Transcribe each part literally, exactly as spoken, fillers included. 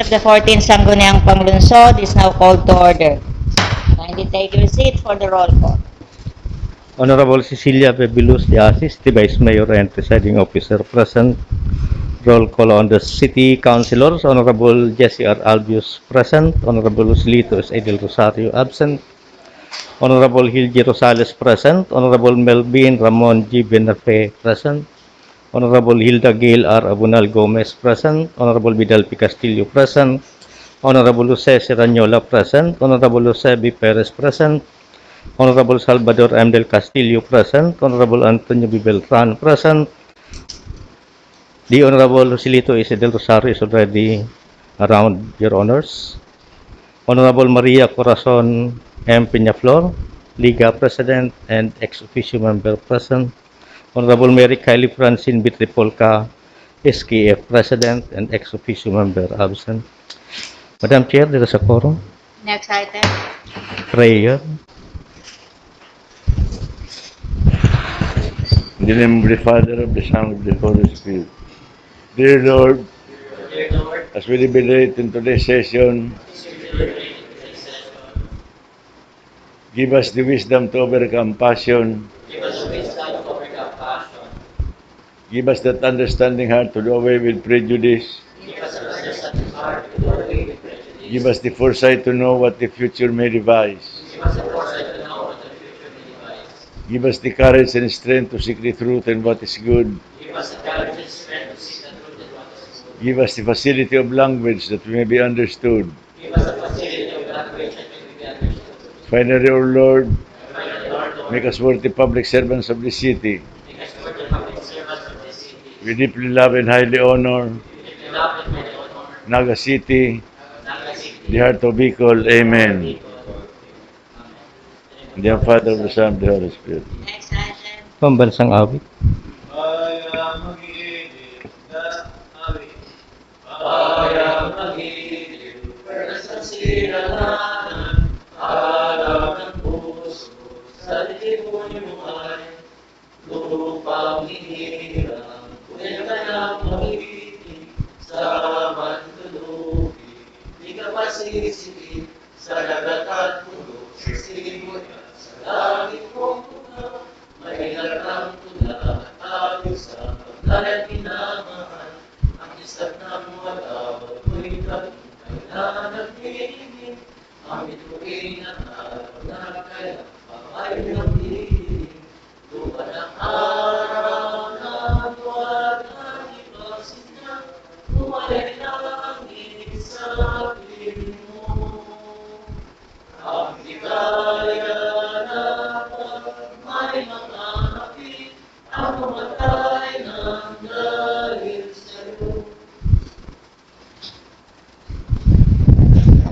of the fourteenth Sangguniang Panglungsod is now called to order. Kindly take your seat for the roll call. Honorable Cecilia Bebilus de Asis, the Vice Mayor and Presiding Officer, present. Roll call on the City Councilors. Honorable Jesse R. Albius, present. Honorable Joselito S. A. Del Rosario, absent. Honorable Hildy Rosales, present. Honorable Melvin Ramon G. Benafe, present. Honorable Hilda Gail R. Abunal Gomez, present. Honorable Vidal P. Castillo, present. Honorable Jose Serraniola, present. Honorable Jose B. Perez, present. Honorable Salvador M. Del Castillo, present. Honorable Antonio B. Beltran, present. The Honorable Joselito Isidel Rosario is already around, Your Honors. Honorable Maria Corazon M. Peñaflor, Liga President and ex officio member, present. Honorable Mary Kylie Francine Bitripolca, S K F President and ex officio member, absent. Madam Chair, there is a quorum. Next item. Prayer. In the name of the Father, of the Son, of the Holy Spirit. Dear Lord, as we deliberate in today's session, give us the wisdom to overcome passion. Give us the wisdom to overcome passion. Give us that understanding heart to do away with prejudice. Give us an understanding heart to do away with prejudice. Give us the foresight to know what the future may devise. Give us the foresight to know what the future may devise. Give us the courage and strength to seek the truth and what is good. Give us the courage and strength to seek the truth and what is good. Give us the facility of language that we may be understood. Give us the facility of language that we may be understood. Finally, O Lord, make us worthy public servants of the city. We deeply love and highly honor Naga City, the heart of Bicol. Amen. In the name of the Father, of the Son, of the Holy Spirit. Pambansang awit.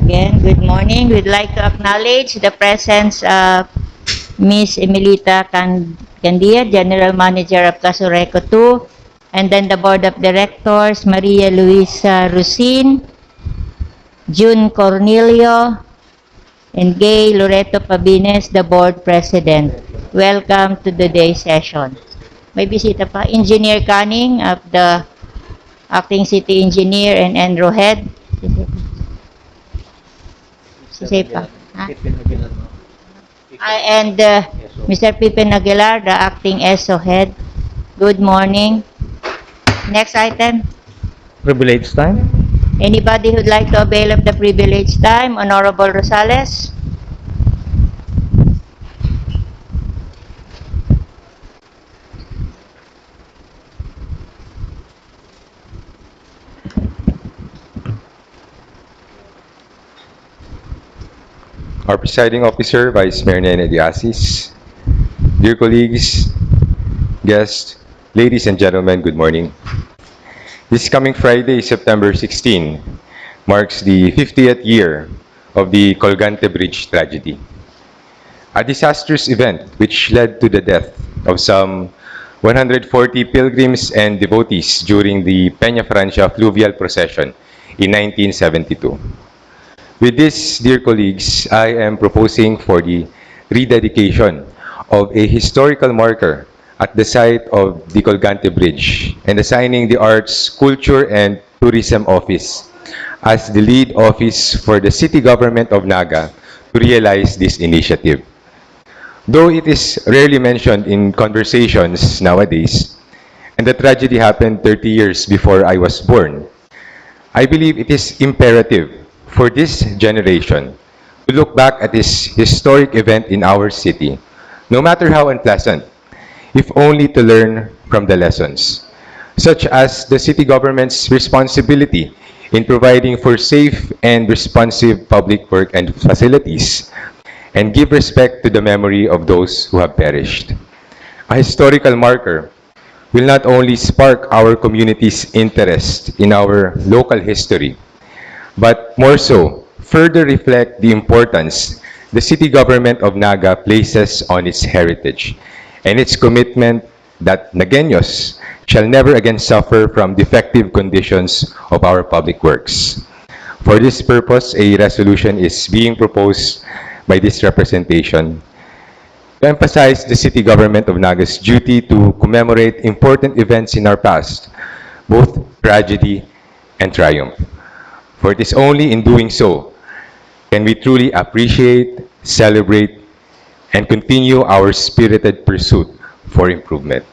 Again, good morning. We'd like to acknowledge the presence of Miss Emilita Can-, Candia, General Manager of Casureco two, and then the Board of Directors, Maria Luisa Rusin, June Cornelio, and Gay Loreto Pabines, the Board President. Welcome to today's session. May bisita pa, Engineer Canning of the Acting City Engineer and ENRO Head. Sisay pa. Ha? Ah, and uh, Mister Pippen Aguilar, the Acting ESO Head. Good morning. Next item. Privilege time. Anybody who'd like to avail of the privilege time? Honorable Rosales? Our presiding officer, Vice Mayor Nene de Asis, dear colleagues, guests, ladies and gentlemen, good morning. This coming Friday, September sixteen, marks the fiftieth year of the Colgante Bridge tragedy, a disastrous event which led to the death of some one hundred forty pilgrims and devotees during the Peñafrancia fluvial procession in nineteen seventy-two. With this, dear colleagues, I am proposing for the rededication of a historical marker at the site of the Colgante Bridge and assigning the Arts, Culture, and Tourism Office as the lead office for the city government of Naga to realize this initiative. Though it is rarely mentioned in conversations nowadays, and the tragedy happened thirty years before I was born, I believe it is imperative for this generation to look back at this historic event in our city, no matter how unpleasant, if only to learn from the lessons, such as the city government's responsibility in providing for safe and responsive public work and facilities, and give respect to the memory of those who have perished. A historical marker will not only spark our community's interest in our local history, but more so, further reflect the importance the city government of Naga places on its heritage and its commitment that Nagueños shall never again suffer from defective conditions of our public works. For this purpose, a resolution is being proposed by this representation to emphasize the city government of Naga's duty to commemorate important events in our past, both tragedy and triumph. For it is only in doing so can we truly appreciate, celebrate, and continue our spirited pursuit for improvement.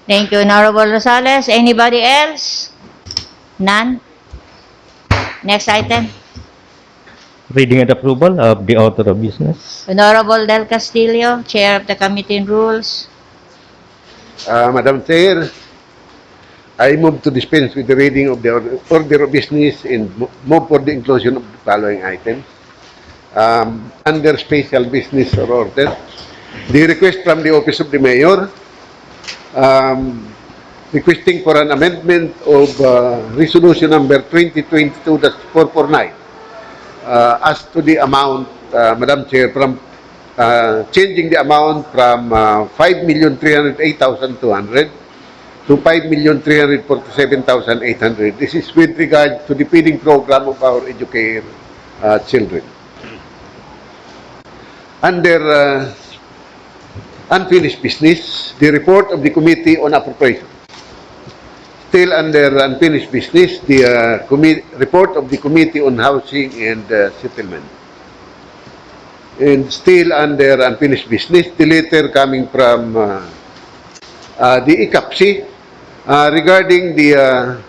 Thank you, Honorable Rosales. Anybody else? None? Next item. Reading and approval of the order of business. Honorable Del Castillo, Chair of the Committee on Rules. Uh, Madam Chair, I move to dispense with the reading of the order, order of business and mo- move for the inclusion of the following items. Um, under special business or order, the request from the Office of the Mayor, um, requesting for an amendment of uh, resolution number twenty twenty-two dash four four nine, uh, as to the amount, uh, Madam Chair, from uh, changing the amount from uh, five million three hundred eight thousand two hundred to five million three hundred forty-seven thousand eight hundred. This is with regard to the feeding program of our educator uh, children. Under uh, unfinished business, the report of the Committee on Appropriation. Still under unfinished business, the uh, commi- report of the Committee on Housing and uh, Settlement. And still under unfinished business, the letter coming from uh, uh, the ICAPC uh, regarding the uh,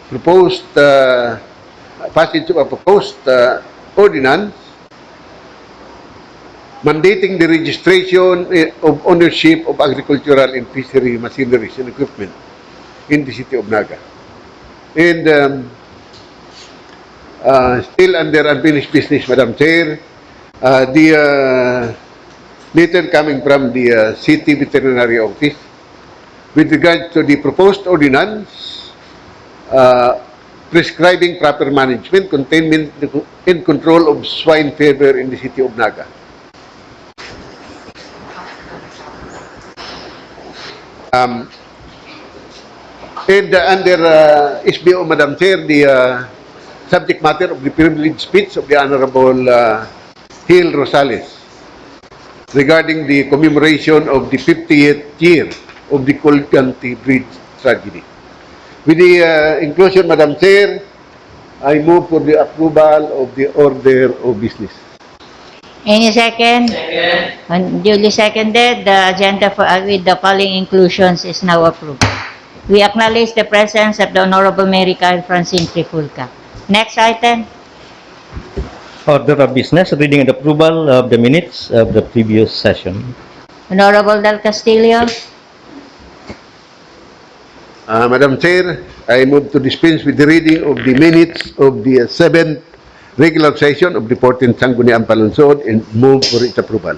proposed uh, passage of a proposed uh, ordinance mandating the registration eh, of ownership of agricultural and fishery machineries and equipment in the city of Naga. And um, uh, still under unfinished business, Madam Chair, uh, the uh, letter coming from the uh, City Veterinary Office with regard to the proposed ordinance uh, prescribing proper management, containment, and control of swine fever in the city of Naga. Um, and uh, under uh, S B O, Madam Chair, the uh, subject matter of the privileged speech of the Honorable uh, Hill Rosales regarding the commemoration of the fiftieth year of the Colgante Bridge tragedy. With the uh, inclusion, Madam Chair, I move for the approval of the order of business. Any second? Second. And duly seconded, the agenda for uh, with the following inclusions is now approved. We acknowledge the presence of the Honorable Mary Kyle Francine Trifulca. Next item. Order of business, reading and approval of the minutes of the previous session. Honorable Del Castillo. Uh, Madam Chair, I move to dispense with the reading of the minutes of the seventh regular session of the fourteenth Sangguniang Panlungsod and move for its approval.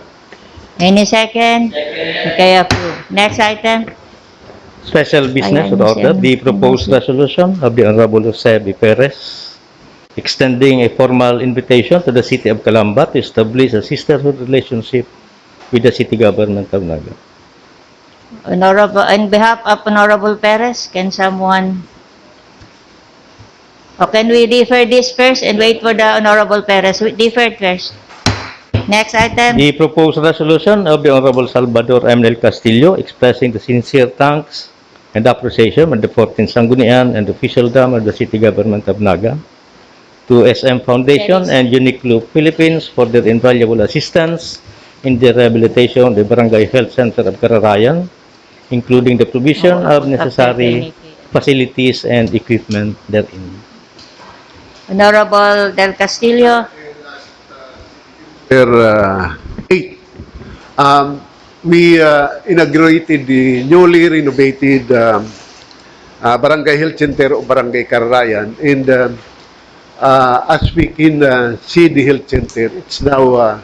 Any second? Okay, approved. Next item. Special business Ayan, order, sir. the proposed resolution of the Honorable Jose B. Perez extending a formal invitation to the city of Calamba to establish a sisterhood relationship with the city government of Naga. Honorable, in behalf of Honorable Perez, can someone, or can we defer this first and wait for the Honorable Perez? We deferred first. Next item. The proposed resolution of the Honorable Salvador M. Del Castillo expressing the sincere thanks and appreciation of the fourteenth Sanggunian and officialdom of the City Government of Naga, to S M Foundation and Uniqlo Philippines for their invaluable assistance in the rehabilitation of the Barangay Health Center of Kararayan, including the provision of necessary facilities and equipment therein. Honorable Del Castillo. There, uh, eight. Um, we uh, inaugurated the newly renovated um, uh, Barangay Health Center of Barangay Kararayan, and um, uh, as we can uh, see the health center, it's now uh,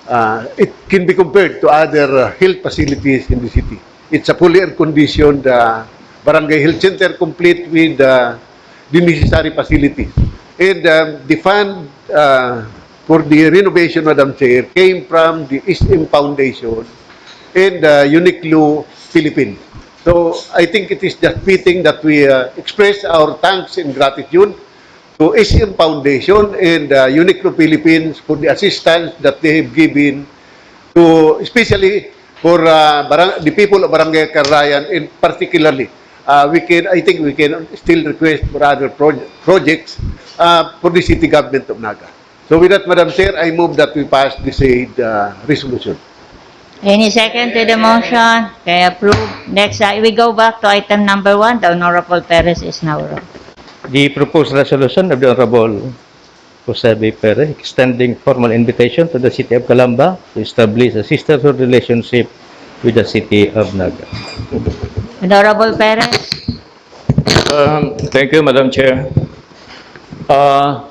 uh, it can be compared to other uh, health facilities in the city. It's a fully air-conditioned uh, barangay health center, complete with uh, the necessary facilities. And um, the fund uh, for the renovation, Madam Chair, came from the S M Foundation and uh, Uniqlo Philippines. So I think it is just fitting that we uh, express our thanks and gratitude to S M Foundation and uh, Uniqlo Philippines for the assistance that they have given to, especially for uh, barang- the people of Barangay Kararayan, and particularly uh, we can I think we can still request for other pro- projects uh, for the city government of Naga. So with that, Madam Chair, I move that we pass the said uh, resolution. Any second to the motion? Okay, approve. Next, uh, we go back to item number one. The Honorable Perez is now. The proposed resolution of the Honorable Jose B. Perez extending formal invitation to the City of Calamba to establish a sisterhood relationship with the City of Naga. Honorable Perez. Um, thank you, Madam Chair. Uh,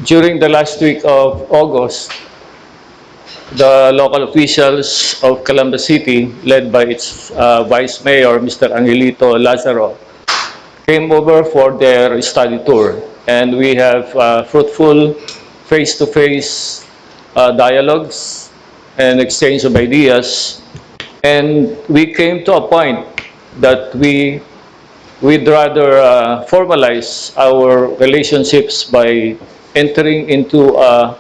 during the last week of August, the local officials of Calamba City, led by its uh, Vice Mayor, Mister Angelito Lazaro, came over for their study tour, and we have uh, fruitful face-to-face uh, dialogues and exchange of ideas. And we came to a point that we we'd rather uh, formalize our relationships by entering into a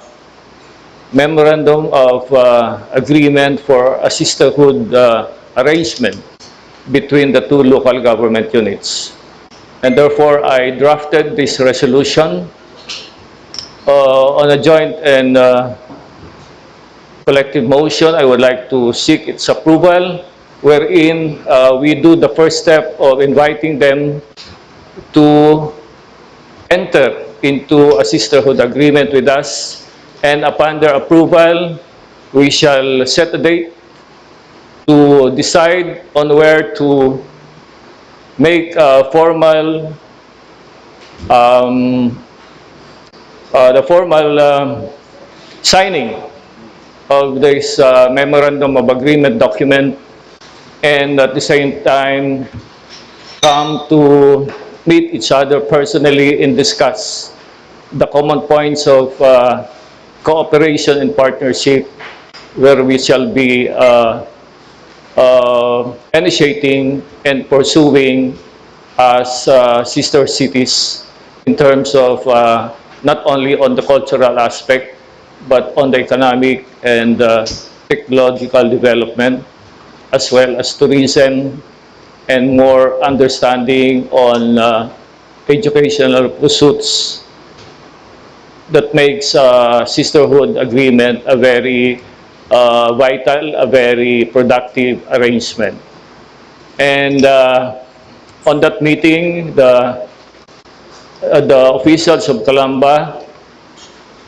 memorandum of uh, agreement for a sisterhood uh, arrangement between the two local government units. And therefore, I drafted this resolution uh, on a joint and uh, collective motion. I would like to seek its approval, wherein uh, we do the first step of inviting them to enter into a sisterhood agreement with us. And upon their approval, we shall set a date to decide on where to make a formal, um, uh, the formal um, signing of this uh, memorandum of agreement document, and at the same time come to meet each other personally and discuss the common points of uh, cooperation and partnership, where we shall be uh, uh, initiating and pursuing as uh, sister cities in terms of uh, not only on the cultural aspect, but on the economic and uh, technological development, as well as tourism and more understanding on uh, educational pursuits that makes uh, sisterhood agreement a very uh, vital, a very productive arrangement. And uh, on that meeting, the uh, the officials of Calamba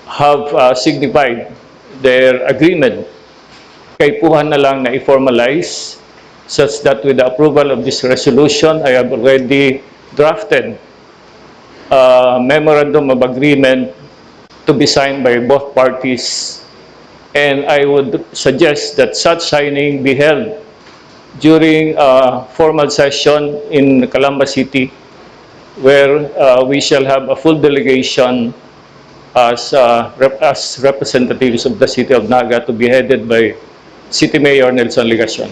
have uh, signified their agreement. Kaipuhan na lang na i-formalize such that with the approval of this resolution, I have already drafted a memorandum of agreement to be signed by both parties. And I would suggest that such signing be held during a formal session in Calamba City, where uh, we shall have a full delegation as, uh, rep- as representatives of the city of Naga, to be headed by City Mayor Nelson Legacion.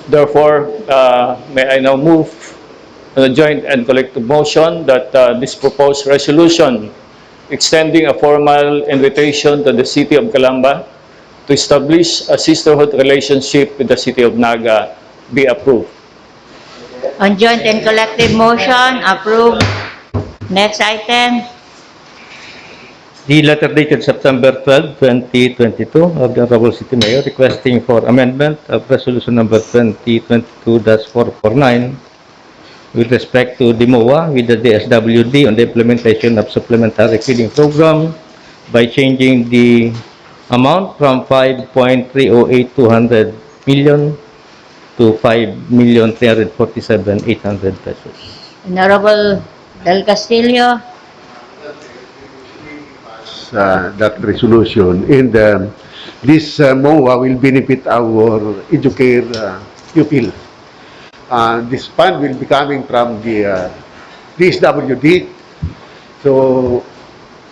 Therefore, uh, may I now move on a joint and collective motion that uh, this proposed resolution extending a formal invitation to the city of Calamba to establish a sisterhood relationship with the city of Naga be approved. On joint and collective motion, approve. Next item. The letter dated September twelve, twenty twenty-two, of the Honorable City Mayor requesting for amendment of Resolution Number twenty twenty-two dash four four nine with respect to the MOA with the D S W D on the implementation of supplementary feeding program by changing the amount from five point three oh eight two hundred million to five million three hundred forty-seven eight hundred pesos. Honorable Del Castillo. Uh, that resolution, and um, this uh, MOA will benefit our Educare uh, pupil. Uh, this fund will be coming from the uh, D S W D. So,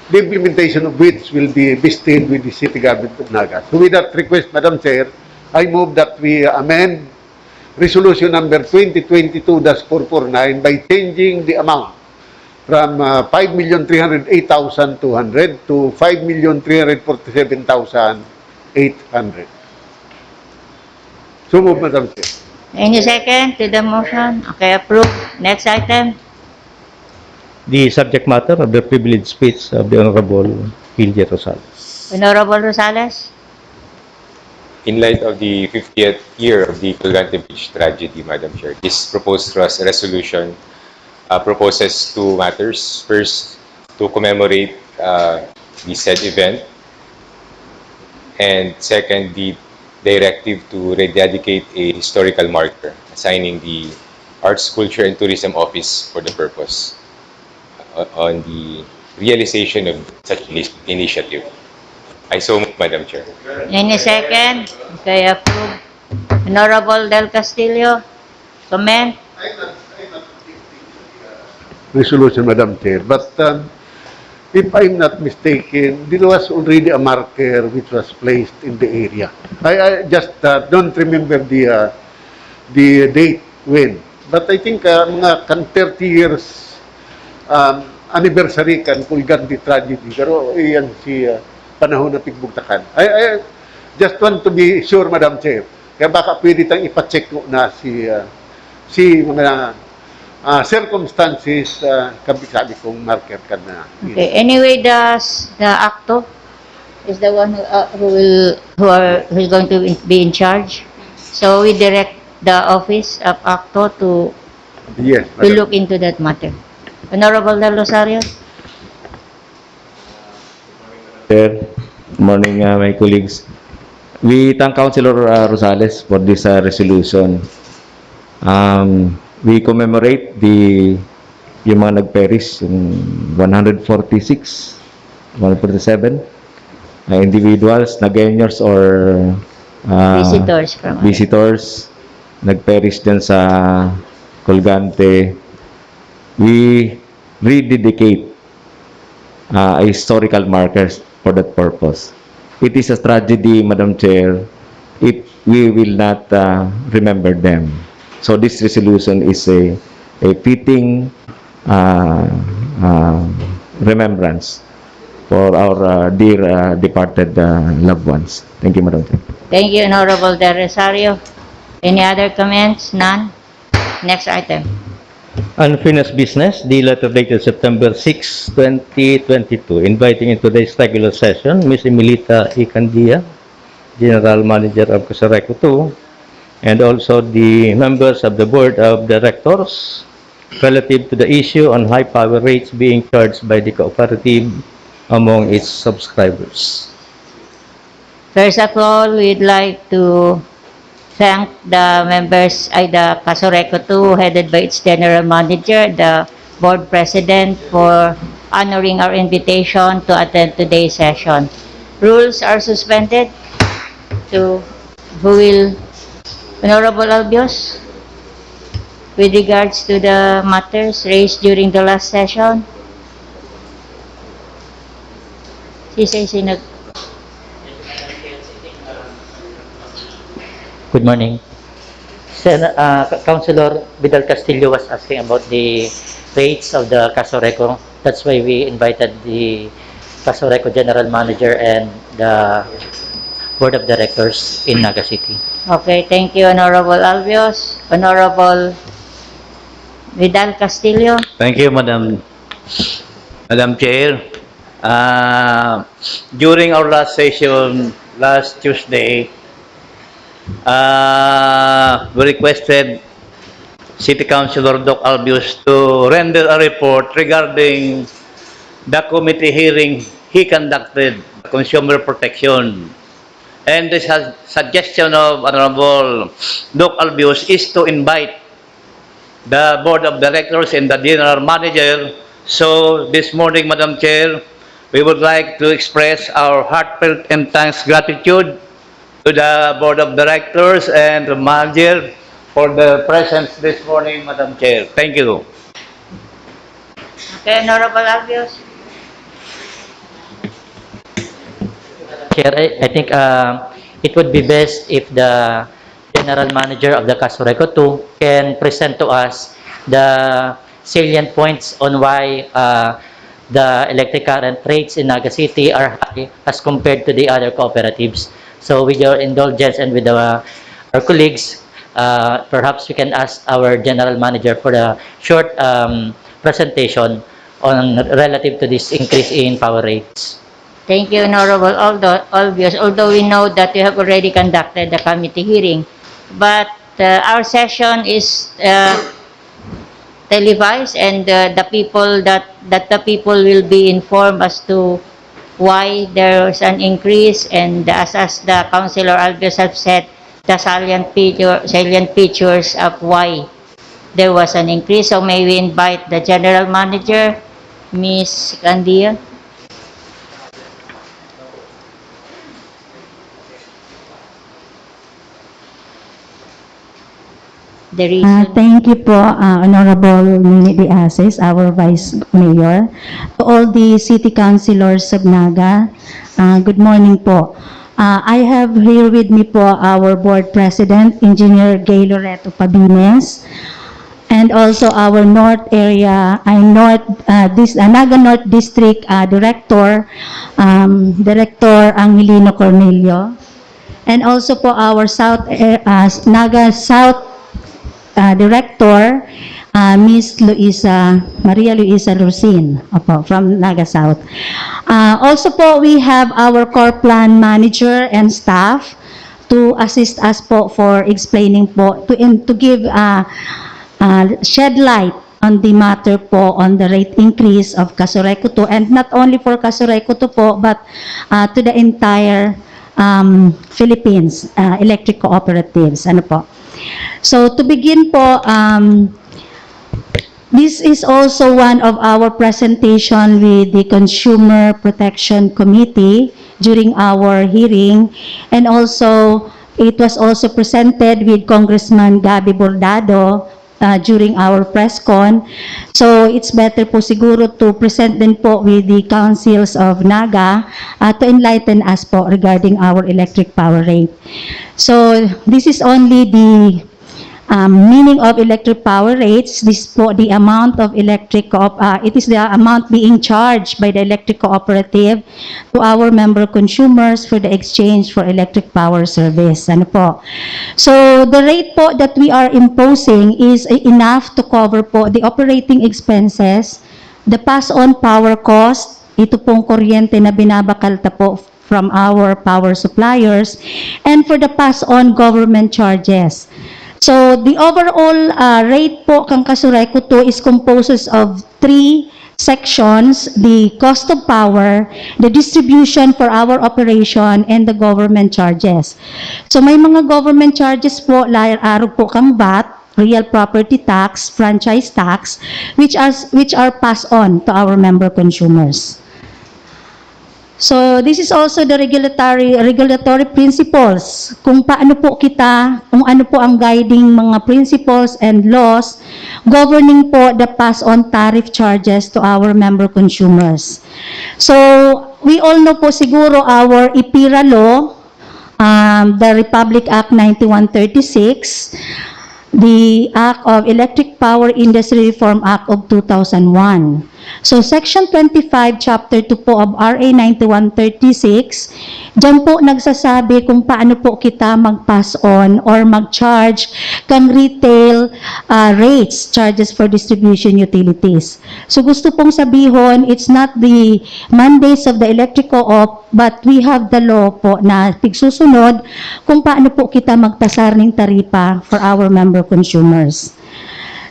the implementation of which will be vested with the city government of Naga. So, with that request, Madam Chair, I move that we amend Resolution Number twenty twenty-two dash four four nine by changing the amount from uh, five million three hundred eight thousand two hundred to five million three hundred forty-seven thousand eight hundred. So move, Madam Chair. Any second to the motion? Okay, approve. Next item. The subject matter of the privileged speech of the Honorable Hildy Rosales. Honorable Rosales. In light of the fiftieth year of the Colgante Beach tragedy, Madam Chair, this proposed res- resolution uh, proposes two matters. First, to commemorate uh, the said event, and second, the directive to rededicate a historical marker, assigning the Arts, Culture, and Tourism Office for the purpose uh, on the realization of such ini- initiative. I so move, Madam Chair. Any second? Okay, approve. Honorable Del Castillo, comment? Resolution, Madam Chair. But um, if I'm not mistaken, there was already a marker which was placed in the area. I, I just uh, don't remember the uh, the date when. But I think uh, mga kan thirty years um, anniversary kan Colgante tragedy. Pero iyan si uh, panahon na pigbugtakan. I, I just want to be sure, Madam Chair. Kaya baka pwede tang ipacheck ko na si uh, si mga uh, circumstances uh, kabi-sabi kong marker ka na. Okay. Anyway, the the ACTO is the one who, uh, who will who are who is going to be in charge. So we direct the office of ACTO to Yes, to look into that matter. Honorable Del Rosario. Sir, good morning, uh, my colleagues. We thank Councilor uh, Rosales for this uh, resolution. Um, we commemorate the yung mga nag-perish, yung one hundred forty-six, one hundred forty-seven uh, individuals, Nagueños or uh, Visitors from visitors nag-perish dyan sa Colgante. We rededicate uh, a historical markers for that purpose. It is a tragedy, Madam Chair, if we will not uh, remember them. So this resolution is a, a fitting uh, uh, remembrance for our uh, dear uh, departed uh, loved ones. Thank you, Madam Chair. Thank you, Honorable Del Rosario. Any other comments? None? Next item. Unfinished business, the letter dated September six, twenty twenty-two, inviting in today's regular session Miss Emilita Icandia, General Manager of Casureco two, and also the members of the Board of Directors relative to the issue on high power rates being charged by the cooperative among its subscribers. First of all, we'd like to thank the members ay the Casureco two, headed by its general manager, the board president, for honoring our invitation to attend today's session. Rules are suspended. To who will, Honorable Albios, with regards to the matters raised during the last session? Si Sesi nag- Good morning. Sen, uh, Councilor Vidal Castillo was asking about the rates of the Casureco. That's why we invited the Casureco General Manager and the Board of Directors in Naga City. Okay, thank you, Honorable Albios. Honorable Vidal Castillo. Thank you, Madam Madam Chair. Uh, during our last session last Tuesday, uh, we requested City Councilor Doc Albius to render a report regarding the committee hearing he conducted, consumer protection. And the su- suggestion of Honorable Doc Albius is to invite the board of directors and the general manager. So this morning, Madam Chair, we would like to express our heartfelt and thanks gratitude to the board of directors and the manager for the presence this morning, Madam Chair. Thank you. Okay, Honorable Albios. Chair, I, I think uh, it would be best if the general manager of the Casureco two can present to us the salient points on why uh, the electric current rates in Naga City are high as compared to the other cooperatives. So with your indulgence and with our, our colleagues, uh, perhaps we can ask our general manager for a short um, presentation on relative to this increase in power rates. Thank you, Honorable Aldo, Albios. Although we know that you have already conducted the committee hearing, but uh, our session is uh, televised, and uh, the people that that the people will be informed as to why there is an increase, and as as the Councilor Albios have said, the salient feature, salient features of why there was an increase. So may we invite the general manager, Miss Candia? The Ah, reason. Thank you po, ah, Honorable Nini De Asis, our Vice Mayor. To all the City Councilors of Naga, ah, good morning po. Ah, I have here with me po our Board President, Engineer Gay Loreto Pabines, and also our North Area, ay North, ah, dis, ah, Naga North District ah, Director, um, Director Angelino Cornelio, and also po our South, eh, ah, Naga South ah, Director, ah, Miss Luisa, Maria Luisa Lusin, opo, from Naga South. Ah, also po, we have our core plan manager and staff to assist us po for explaining po, to, in, to give uh, uh, shed light on the matter po on the rate increase of Casureco two, and not only for Casureco two po, but uh, to the entire um, Philippines uh, electric cooperatives. Ano po? So to begin po, um, this is also one of our presentation with the Consumer Protection Committee during our hearing, and also it was also presented with Congressman Gabby Bordado uh, during our press con. So it's better po siguro to present din po with the councils of Naga uh, to enlighten us po regarding our electric power rate. So this is only the um, meaning of electric power rates. This po the amount of electric, uh, it is the amount being charged by the electric cooperative to our member consumers for the exchange for electric power service. Ano po? So the rate po that we are imposing is enough to cover po the operating expenses, the pass-on power cost, ito pong kuryente na binabakal ta po from our power suppliers, and for the pass-on government charges. So the overall uh, rate po kang Casureco two is composed of three sections: the cost of power, the distribution for our operation, and the government charges. So may mga government charges po, arog po kang VAT, real property tax, franchise tax, which are which are passed on to our member consumers. So this is also the regulatory regulatory principles kung paano po kita, kung ano po ang guiding mga principles and laws governing po the pass on tariff charges to our member consumers. So we all know po siguro our EPIRA law, um, the Republic Act ninety-one thirty-six. the Act of Electric Power Industry Reform Act of two thousand one. So, Section twenty-five, Chapter two po of R A ninety-one thirty-six, diyan po nagsasabi kung paano po kita mag-pass on or mag-charge kang retail, ah, rates, charges for distribution utilities. So, gusto pong sabihon, it's not the mandates of the Electric Co-op, but we have the law po na pigsusunod kung paano po kita magpasar ning taripa for our member consumers.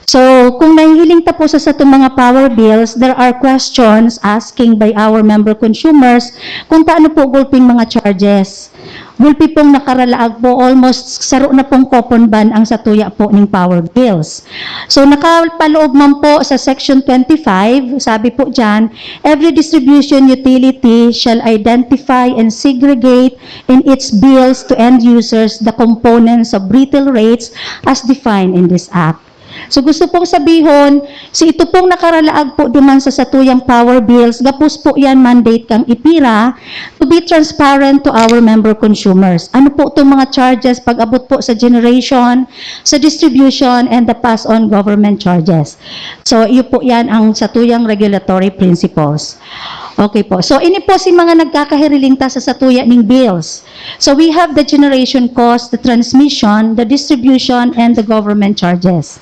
So, kung nahihiling ta po sa satong mga power bills, there are questions asking by our member consumers kung taano po gulping mga charges. Gulpi pong nakaralaag po, almost saro na pong coupon ban ang satuya po ning power bills. So, nakapaloob man po sa Section twenty-five, sabi po dyan, "Every distribution utility shall identify and segregate in its bills to end users the components of retail rates as defined in this Act." So, gusto pong sabihon, si ito pong nakaralaag po duman sa satuyang power bills, gapos po yan mandate kang EPIRA to be transparent to our member consumers. Ano po itong mga charges pag-abot po sa generation, sa distribution, and the pass-on government charges? So, iyo po yan ang satuyang regulatory principles. Okay po. So, ini po si mga nagkakahiriling ta sa satuya ning bills. So, we have the generation cost, the transmission, the distribution, and the government charges.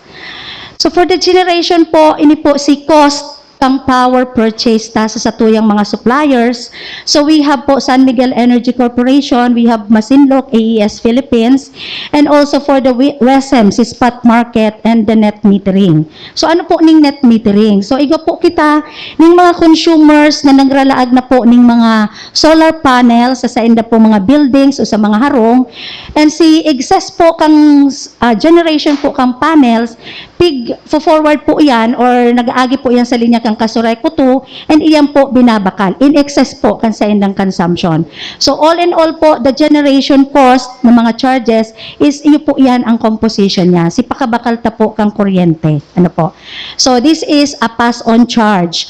So, for the generation po, ini po si cost kang power purchase ta sa satuyang mga suppliers. So, we have po San Miguel Energy Corporation, we have Masinloc, A E S Philippines, and also for the wi-, WESM, si spot market, and the net metering. So, ano po ning net metering? So, igo po kita ning mga consumers na nagralaag na po ning mga solar panels sa sainda po mga buildings o sa mga harong. And si excess po kang, ah, generation po kang panels, pig-forward po yan or nag-aagi po yan sa linya kang Kasuray Kuto, and iyan po binabakal. In excess po kan saindang consumption. So, all in all po, the generation cost ng mga charges is iyo po yan ang composition niya. Si pakabakal ta po kang kuryente. Ano po? So, this is a pass-on charge.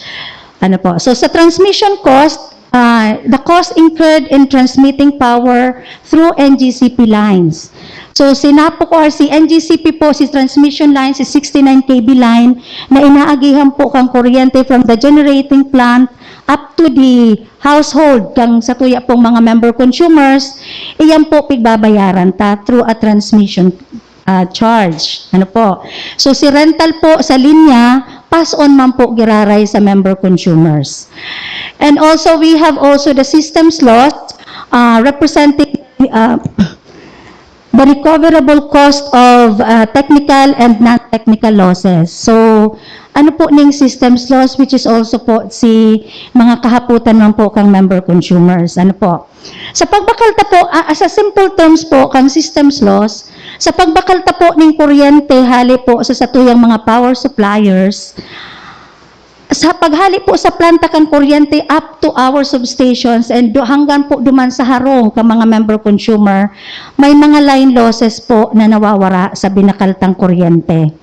Ano po? So, sa transmission cost, ah, the cost incurred in transmitting power through N G C P lines. So, si NAPOCO or si N G C P po, si transmission line, si sixty-nine K V line na inaagihan po kang kuryente from the generating plant up to the household kang satuya pong mga member consumers, iyan po pigbabayaran ta through a transmission, ah, charge. Ano po? So, si rental po sa linya, pass-on man po giraray sa member consumers. And also, we have also the systems loss, ah, representing, ah, the recoverable cost of, ah, technical and non-technical losses. So, ano po ning systems loss, which is also po si mga kahapotan man po kang member consumers? Ano po? Sa pagbakal ta po, ah, sa simple terms po, kang systems loss, sa pagbakal ta po ning kuryente hali po sa satuyang mga power suppliers, sa paghali po sa planta kan kuryente up to our substations and do, hanggang po duman sa harong ka mga member consumer, may mga line losses po na nawawara sa binakaltang kuryente.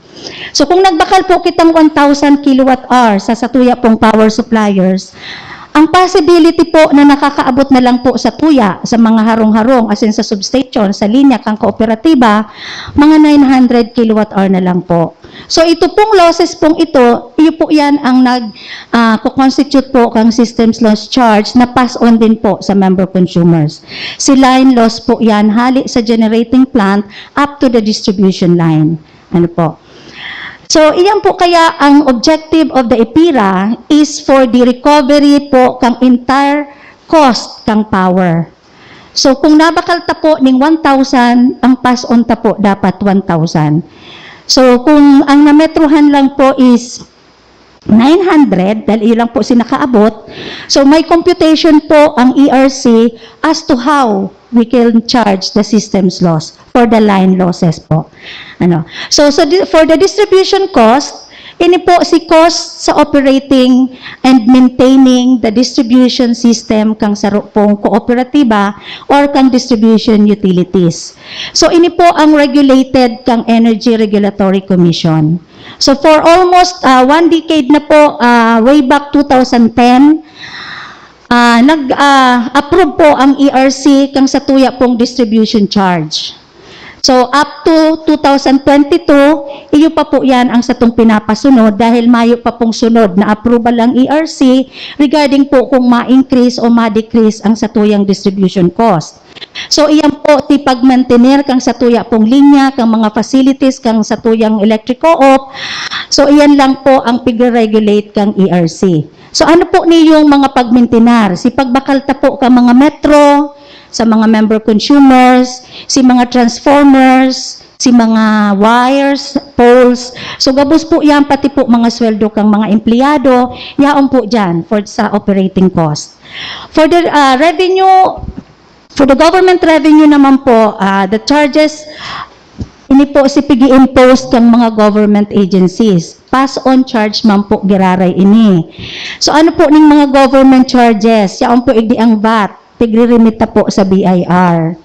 So, kung nagbakal po kitang one thousand kilowatt hour sa satuya pong power suppliers, ang possibility po na nakakaabot na lang po sa tuya, sa mga harong-harong, as in sa substation, sa linya kang kooperatiba, mga nine hundred kilowatt hour na lang po. So, ito pong losses pong ito, iyo po yan ang nag, ah, co-constitute po kang systems loss charge na pass on din po sa member consumers. Si line loss po yan, hali sa generating plant up to the distribution line. Ano po? So, iyan po kaya ang objective of the EPIRA is for the recovery po kang entire cost kang power. So, kung nabakal ta po ning one thousand, ang pass on ta po dapat one thousand. So, kung ang nametrohan lang po is nine hundred, dahil iyon lang po si nakaabot, so may computation po ang E R C as to how we can charge the systems loss for the line losses po. Ano? So, so di-, for the distribution cost, ini po si cost sa operating and maintaining the distribution system kang saro pong kooperatiba or kang distribution utilities. So, ini po ang regulated kang Energy Regulatory Commission. So, for almost, ah, one decade na po, ah, way back two thousand ten, ah, nag, ah, approve po ang E R C kang satuya pong distribution charge. So, up to two thousand twenty-two, iyo pa po yan ang satong pinapasunod dahil mayo pa pong sunod na approval ang E R C regarding po kung ma-increase o ma-decrease ang satuyang distribution cost. So, iyan po ti pag-maintainer kang satuya pong linya, kang mga facilities, kang satuyang electric co-op. So, iyan lang po ang pigre-regulate kang E R C. So, ano po niyong mga pagmintinar? Si pagbakal ta po ka mga metro, sa mga member consumers, si mga transformers, si mga wires, poles. So, gabos po yan, pati po mga sweldo kang mga empleyado, yaon po dyan for sa operating cost. For the uh, revenue, for the government revenue naman po, uh, the charges, ini po si pig-impose kang mga government agencies. Pass on charge man po giraray ini. So ano po ning mga government charges? Yaon po igdi ang V A T, pigre-remit ta po sa B I R.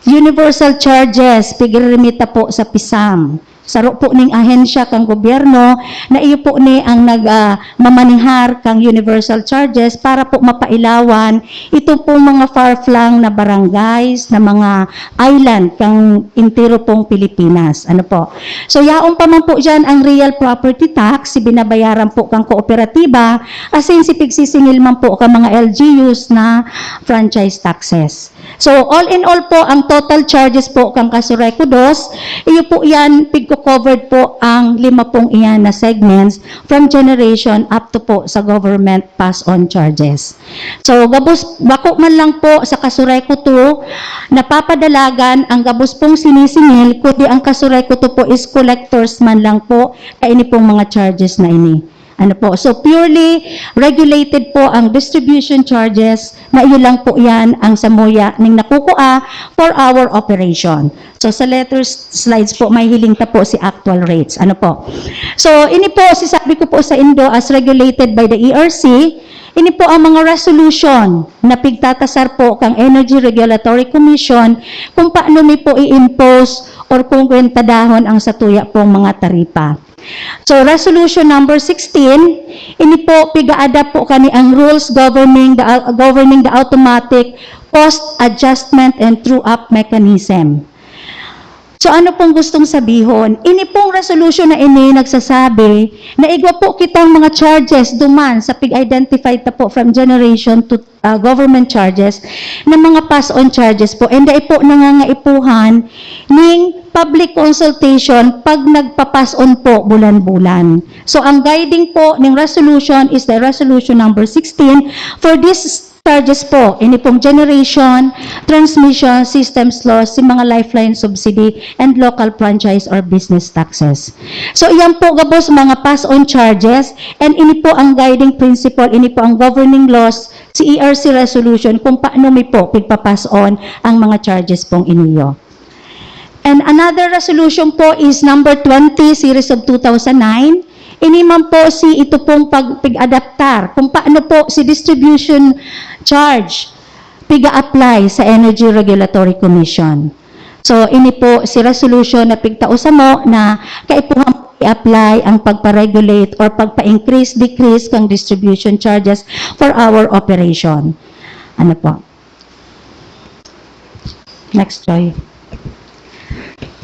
Universal charges, pigre-remit ta po sa pisam. Saro po ning ahensya kang gobyerno na iyo po ni ang nag ah, mamanihar kang universal charges para po mapailawan ito pong mga far-flung na barangays, na mga island kang entero pong Pilipinas. Ano po? So, yaon pa man po dyan ang real property tax, si binabayaran po kang kooperatiba, asin si pigsisingil man po ka mga L G Us na franchise taxes. So, all in all po, ang total charges po kang Kasureco dos, iyo po yan, pigko-covered po ang lima pong iyan na segments from generation up to po sa government pass-on charges. So, gabos, bako man lang po sa Kasureco two, napapadalagan ang gabos pong sinisingil, kundi ang Kasureco two po is collectors man lang po, kaini pong mga charges na ini. Ano po? So, purely regulated po ang distribution charges na iyo lang po yan ang samuya ning nakukua for our operation. So, sa later s- slides po, may hiling ta po si actual rates. Ano po? So, ini po, sisabi ko po sa indo as regulated by the E R C, ini po ang mga resolution na pigtatasar po kang Energy Regulatory Commission kung paano mi po i-impose or kung kwentadahon ang satuya pong mga taripa. So, resolution number sixteen, ini po, piga-adapt po kani ang rules governing the, governing the automatic cost adjustment and true-up mechanism. So, ano pong gustong sabihon? Ini pong resolution na ini nagsasabi na igwa po kitang mga charges duman sa pig-identify ta po from generation to ah, government charges na mga pass-on charges po. And dai po nangangaipuhan ning public consultation pag nagpa-pass-on po bulan-bulan. So, ang guiding po ning resolution is the resolution number sixteen. For these charges po, ini pong generation, transmission, systems loss, si mga lifeline subsidy, and local franchise or business taxes. So, iyan po gabos mga pass-on charges, and ini po ang guiding principle, ini po ang governing laws si E R C resolution kung paano mi po pigpa-pass-on ang mga charges pong iniyo. And another resolution po is number twenty, series of two thousand nine. Ini man po si ito pong pag-, pig-adaptar kung paano po si distribution charge piga-apply sa Energy Regulatory Commission. So, ini po si resolution na pigtao samo na kaipuhan po i-apply ang pagpa-regulate or pagpa-increase, decrease kang distribution charges for our operation. Ano po? Next, Joy.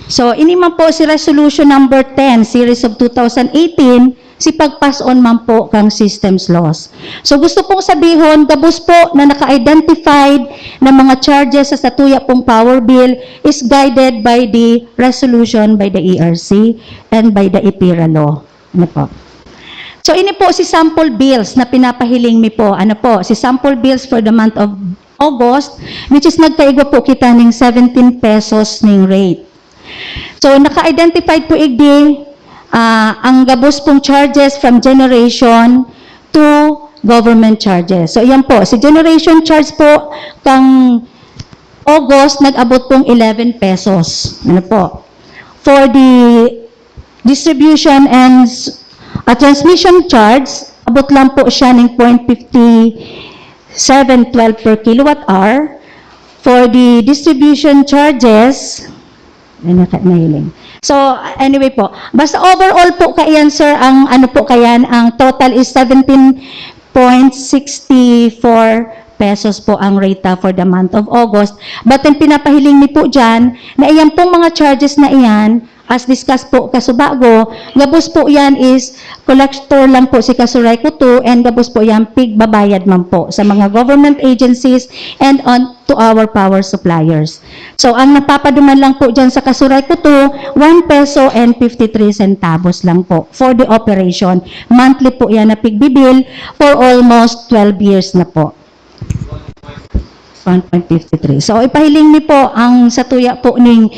So, ini man po si Resolution Number ten, Series of two thousand eighteen, si pagpas-on man po kang systems loss. So, gusto pong sabihon, gabos po na naka-identified na mga charges sa satuya pong power bill is guided by the resolution by the E R C and by the EPIRA law. Ano po? So, ini po si sample bills na pinapahiling mi po. Ano po? Si sample bills for the month of August, which is nagkaigwa po kita ning seventeen pesos ning rate. So, naka-identified po igdi, ah, ang gabos pong charges from generation to government charges. So, iyan po. Si generation charge po, kang August, nag-abot pong eleven pesos. Ano po? For the distribution and s-, ah, transmission charge, abot lang po siya ng point fifty seven twelve per kilowatt hour. For the distribution charges, ay, naka-, nahiling. So, anyway po, basta overall po kaiyan, sir, ang ano po kaiyan, ang total is seventeen point sixty four pesos po ang rate, ah, for the month of August. But ang pinapahiling mi po dyan, na iyan pong mga charges na iyan, as discussed po kasubago, gabos po yan is collector lang po si Kasuray Kuto, and gabos po yan pigbabayad man po sa mga government agencies and on to our power suppliers. So, ang napapaduman lang po dyan sa Kasuray Kuto, one peso and fifty-three centavos lang po for the operation. Monthly po yan na pigbibil for almost twelve years na po. One point fifty-three. So, ipahiling mi po ang satuya po ning,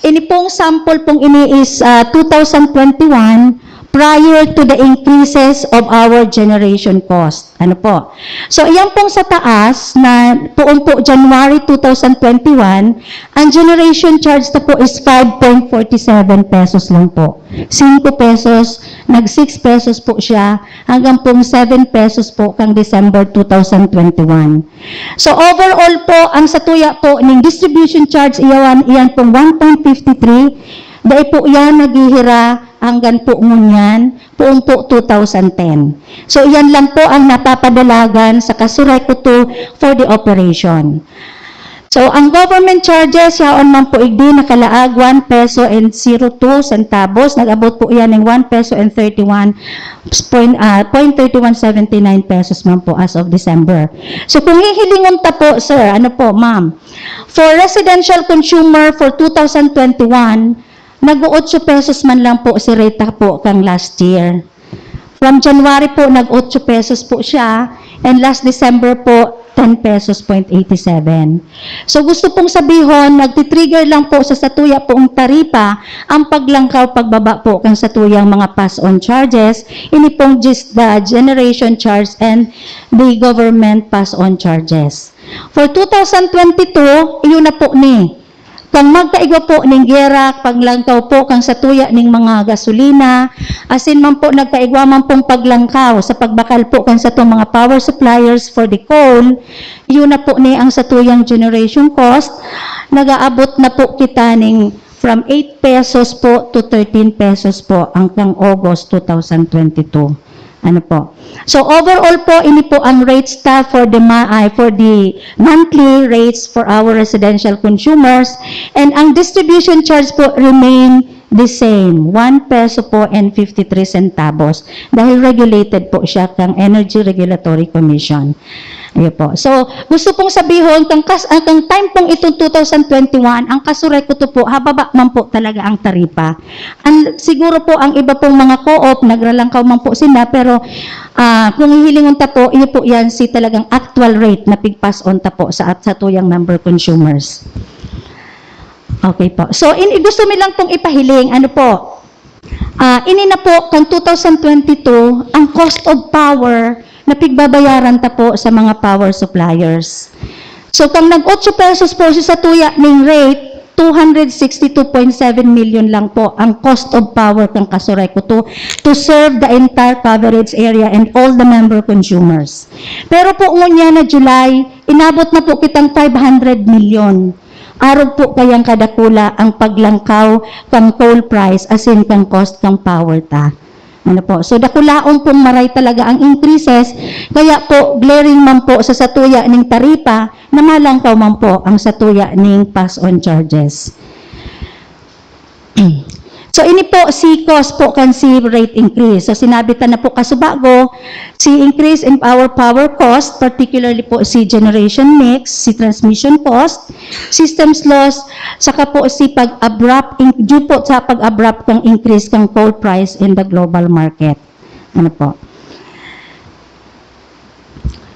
ini pong sample pong ini is, ah, two thousand twenty-one, prior to the increases of our generation cost. Ano po? So, iyan pong sa taas na poon po January two thousand twenty-one, ang generation charge na po is five point forty-seven pesos lang po. Singko pesos, nag six pesos po siya, hanggang pong seven pesos po kang December two thousand twenty-one. So, overall po, ang satuya po ning distribution charge, iyan, iyan pong one point fifty-three, dai po yan naghihira hanggang po ngunyan, poon po two thousand ten. So, iyan lang po ang napapadalagan sa Kasuray Kuto for the operation. So, ang government charges, yaon man po igdi, nakalaag one peso and zero two centavos. Nag-abot po iyan ng one peso and thirty-one point, ah, point thirty-one seventy-nine pesos man po as of December. So, kung hihilingon ta po, sir, ano po, ma'am? For residential consumer for two thousand twenty-one, nag-o-otso pesos man lang po si rate ta po kang last year. From January po, nag-otso pesos po siya, and last December po, ten pesos point eighty-seven. So, gusto pong sabihon, nagti-trigger lang po sa satuya poong taripa ang paglangkaw pagbaba po kan satuyang mga pass-on charges, ini pong gis-, the generation charge and the government pass-on charges. For two thousand twenty-two, iyon na po ni. Kan magkaigwa po ning gera, paglangkaw po kan satuya ning mga gasolina, asin man po nagkaigwa man pong paglangkaw sa pagbakal po kan satong mga power suppliers for the coal, iyon na po ni ang satuyang generation cost, nag-aabot na po kita ning from eight pesos po to thirteen pesos po ang kang August two thousand twenty-two. Ano po? So, overall po, ini po ang rates ta for the ma-, ay, for the monthly rates for our residential consumers. And ang distribution charge po remain the same, one peso po and fifty-three centavos. Dahil regulated po siya kang Energy Regulatory Commission. Ayun po. So, gusto pong sabihon, kang kas-, ah, kang time pong itong two thousand twenty-one, ang Kasuray Kuto po, hababa man po talaga ang taripa. Ang, siguro po, ang iba pong mga co-op, nagralangkaw man po sila, pero, ah, kung hihilingon ta po, iyo po yan si talagang actual rate na pigpass-on ta po sa, sa tuyang member consumers. Okay po. So, in, gusto mi lang pong ipahiling, ano po, ah, ini na po, kan two thousand twenty-two, ang cost of power na pigbabayaran ta po sa mga power suppliers. So, kang nag-otso pesos po si satuya ning rate, two hundred sixty-two point seven million lang po ang cost of power kang Kasuray Kuto to serve the entire coverage area and all the member consumers. Pero po ngunyan na July, inabot na po kitang five hundred million. Arog po kayang kadakula ang paglangkaw kang coal price asin kang cost kang power ta. Ano po? So, dakulaon pong maray talaga ang increases, kaya po, glaring man po sa satuya ning taripa na malangkaw man po ang satuya ning pass-on charges. So, ini po si cost po kan si rate increase. So, sinabi ta na po kasubago, si increase in our power cost, particularly po si generation mix, si transmission cost, systems loss, saka po si pag-abrupt, in-, due po sa pag-abrupt kang increase kang coal price in the global market. Ano po?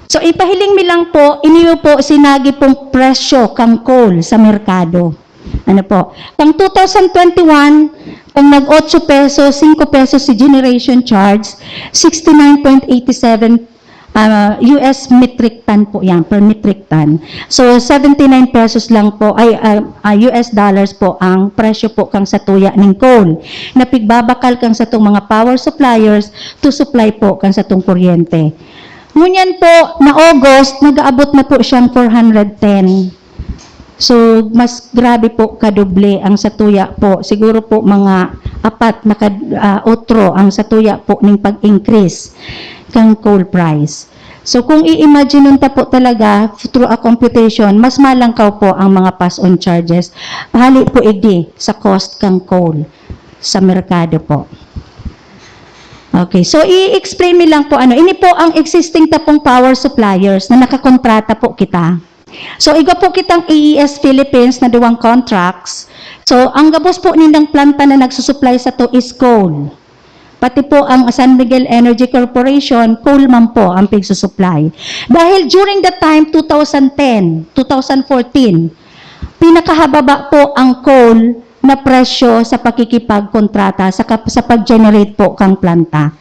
So, ipahiling mi lang po, iniyo po sinagi pong presyo kang coal sa merkado. Ano po? Kang two thousand twenty-one, kung nag-otso pesos, singko pesos si generation charge, sixty-nine point eight seven, ah, U S metric ton po yan, per metric ton. So, seventy-nine pesos lang po, ay, ah, ah, U S dollars po ang presyo po kang satuya ning coal na pigbabakal kang satong mga power suppliers to supply po kang satong kuryente. Ngunyan po, na August, nag-aabot na po siyang four hundred ten. So, mas grabe po kadoble ang satuya po. Siguro po mga apat na kad-, ah, otro ang satuya po ning pag-increase kang coal price. So, kung i-imagine ta po talaga through a computation, mas malangkaw po ang mga pass-on charges. Hali po igdi sa cost kang coal sa merkado po. Okay, so i-explain mi lang po ano, ini po ang existing ta pong power suppliers na nakakontrata po kita. So, igwa po kitang A E S Philippines na duwang contracts. So, ang gabos po nindang planta na nagsusupply sato is coal. Pati po ang San Miguel Energy Corporation, coal man po ang pigsusupply. Dahil during the time, two thousand ten, two thousand fourteen, pinakahababa po ang coal na presyo sa pakikipagkontrata sa kap-, sa pag-generate po kang planta.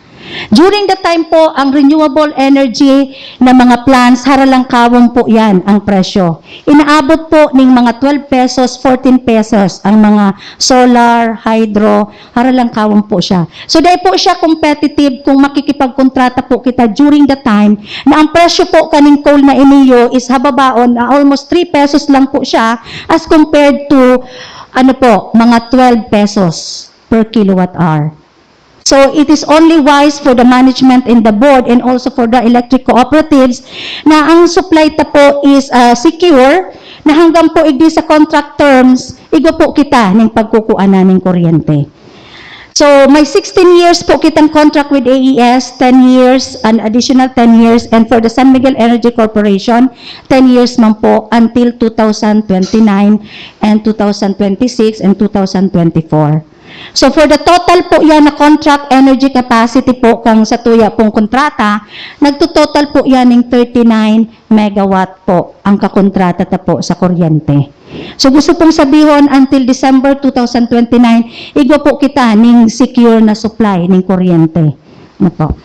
During the time po, ang renewable energy na mga plants, haralangkawon po yan ang presyo. Inaabot po ning mga twelve pesos, fourteen pesos ang mga solar, hydro, haralangkawon po siya. So, dahil po siya competitive kung makikipagkontrata po kita during the time na ang presyo po kaning coal na iniyo is hababaon na almost three pesos lang po siya as compared to, ano po, mga twelve pesos per kilowatt hour. So, it is only wise for the management and the board and also for the electric cooperatives na ang supply ta po is, ah, secure, na hanggang po igdi sa contract terms, igwa po kita ning pagkukuanan ning kuryente. So, may sixteen years po kitang contract with A E S, ten years, an additional ten years, and for the San Miguel Energy Corporation, ten years man po until two thousand twenty-nine and two thousand twenty-six and two thousand twenty-four. So, for the total po yan na contract energy capacity po kang satuya pong kontrata, nagtototal po yan ng thirty-nine megawatt po ang kakontrata ta po sa kuryente. So, gusto pong sabihon, until December two thousand twenty-nine, igwa po kita ning secure na supply ning kuryente. Ano po?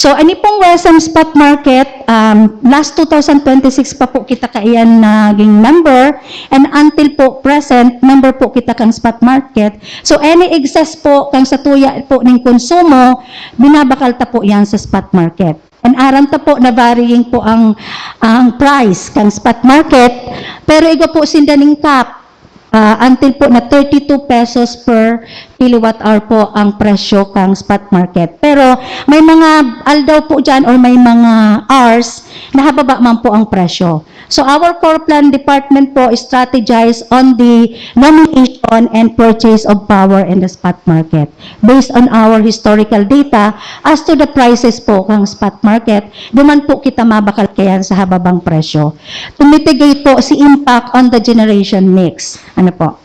So, ani pong WESM spot market, um, last two thousand twenty-six pa po kita kaiyan naging member, and until po present, member po kita kang spot market. So, any excess po kang satuya po ning konsumo, binabakal ta po yan sa spot market. And aram ta po na varying po ang, ang price kang spot market, pero igwa po sinda ning cap. Ah, until po na thirty-two pesos per kilowatt hour po ang presyo kang spot market. Pero may mga aldaw po dyan or may mga hours na hababa man po ang presyo. So our core plan department po strategize on the nomination and purchase of power in the spot market. Based on our historical data as to the prices po kang spot market, duman po kita mabakal kayan sa hababang presyo. To mitigate po si impact on the generation mix. Ano po?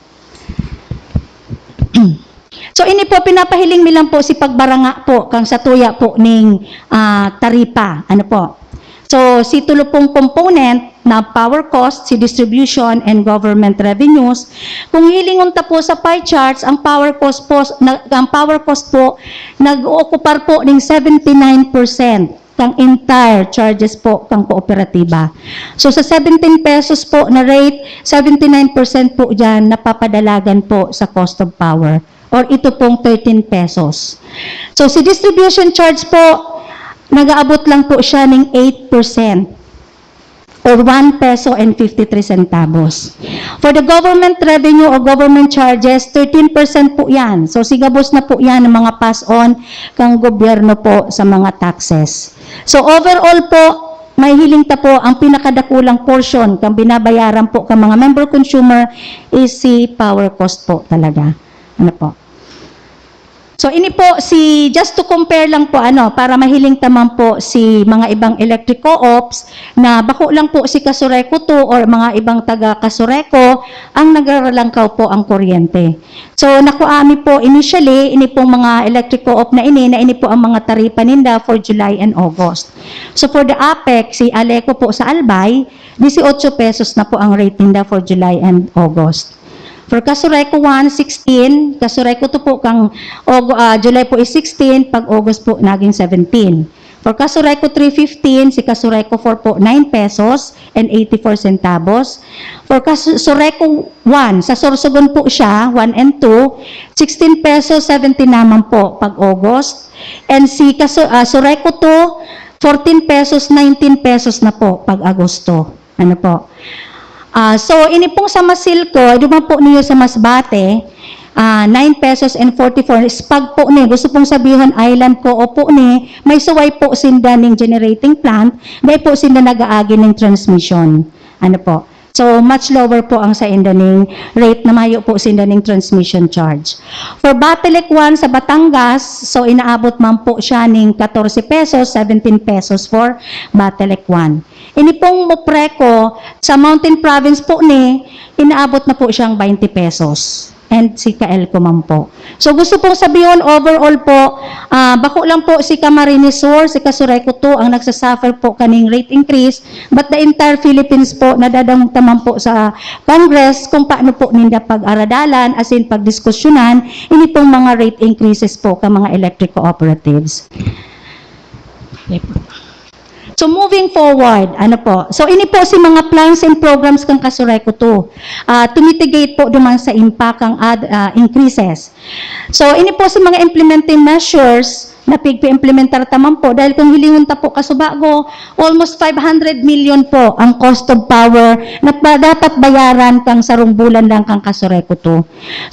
So, ini po, pinapahiling mi lang po si pagbaranga po kang satuya po ning, ah, taripa. Ano po? So, si tulo pong component na power cost, si distribution and government revenues. Kung hilingon ta po sa pie charts, ang power cost po, na, ang power cost po nag-ookupar po ning seventy-nine percent kang entire charges po kang kooperatiba. So, sa seventeen pesos po na rate, seventy-nine percent po diyan napapadalagan po sa cost of power, or ito pong thirteen pesos. So, si distribution charge po, nag-aabot lang po siya ng eight percent or one peso and fifty-three centavos. For the government revenue or government charges, thirteen percent po yan. So, sigabos na po yan ng mga pass-on kang gobyerno po sa mga taxes. So, overall po, may hiling ta po ang pinakadakulang portion kang binabayaran po kang mga member consumer is si power cost po talaga. Ano po? So, ini po si, just to compare lang po, ano, para mahiling ta man po si mga ibang electric co-ops na bako lang po si Casureco two or mga ibang taga Casureco ang nagraralangkaw po ang kuryente. So, nakuha mi po initially, ini pong mga electric co-op na ini, na ini po ang mga taripa ninda for July and August. So, for the APEC, si Aleco po sa Albay, dieciocho pesos na po ang rate ninda for July and August. For Casureco one, sixteen. Casureco two po kang Aug-, ah, July po is sixteen, pag August po naging seventeen. For Casureco three, fifteen. Si Casureco four po, nine pesos and eighty-four centavos. For Casureco one, sa Sorsogon po siya, one and two, sixteen pesos seventy naman po pag August. And si Casu-, ah, Sureco two, fourteen pesos, nineteen pesos na po pag Agosto. Ano po? Ah, so, ini pong sa Masilco, duman po niyo sa Masbate, ah, nine pesos and forty-four. Spag po ni, gusto pong sabihon, island co-op po ni, may suway po sinda ning generating plant, dai po sinda nag-aagi ning transmission. Ano po? So, much lower po ang sainda ning rate na mayo po sinda ning transmission charge. For Batelic one sa Batangas, so inaabot man po siya ning katorse pesos, seventeen pesos for Batelic one. Ini pong Mopreco sa Mountain Province po ni, inaabot na po siyang twenty pesos. And si Kaelco man po. So gusto pong sabihon, overall po, ah, bako lang po si Camarines Sur, si Casureco two ang nagsasuffer po kaning rate increase, but the entire Philippines po, nadadangog ta man po sa Congress kung paano po ninda pag-aradalan, as in pagdiskusyonan, ini pong mga rate increases po ka mga electric cooperatives. So moving forward, ano po? So ini po si mga plans and programs kang Casureco two. Ah, to mitigate po duman sa impact kang ad, ah, increases. So ini po si mga implementing measures na pigpi-implementar ta man po, dahil kung hilingon ta po kasubago, almost five hundred million po ang cost of power na pa, dapat bayaran kang sarong bulan lang kang Casureco two.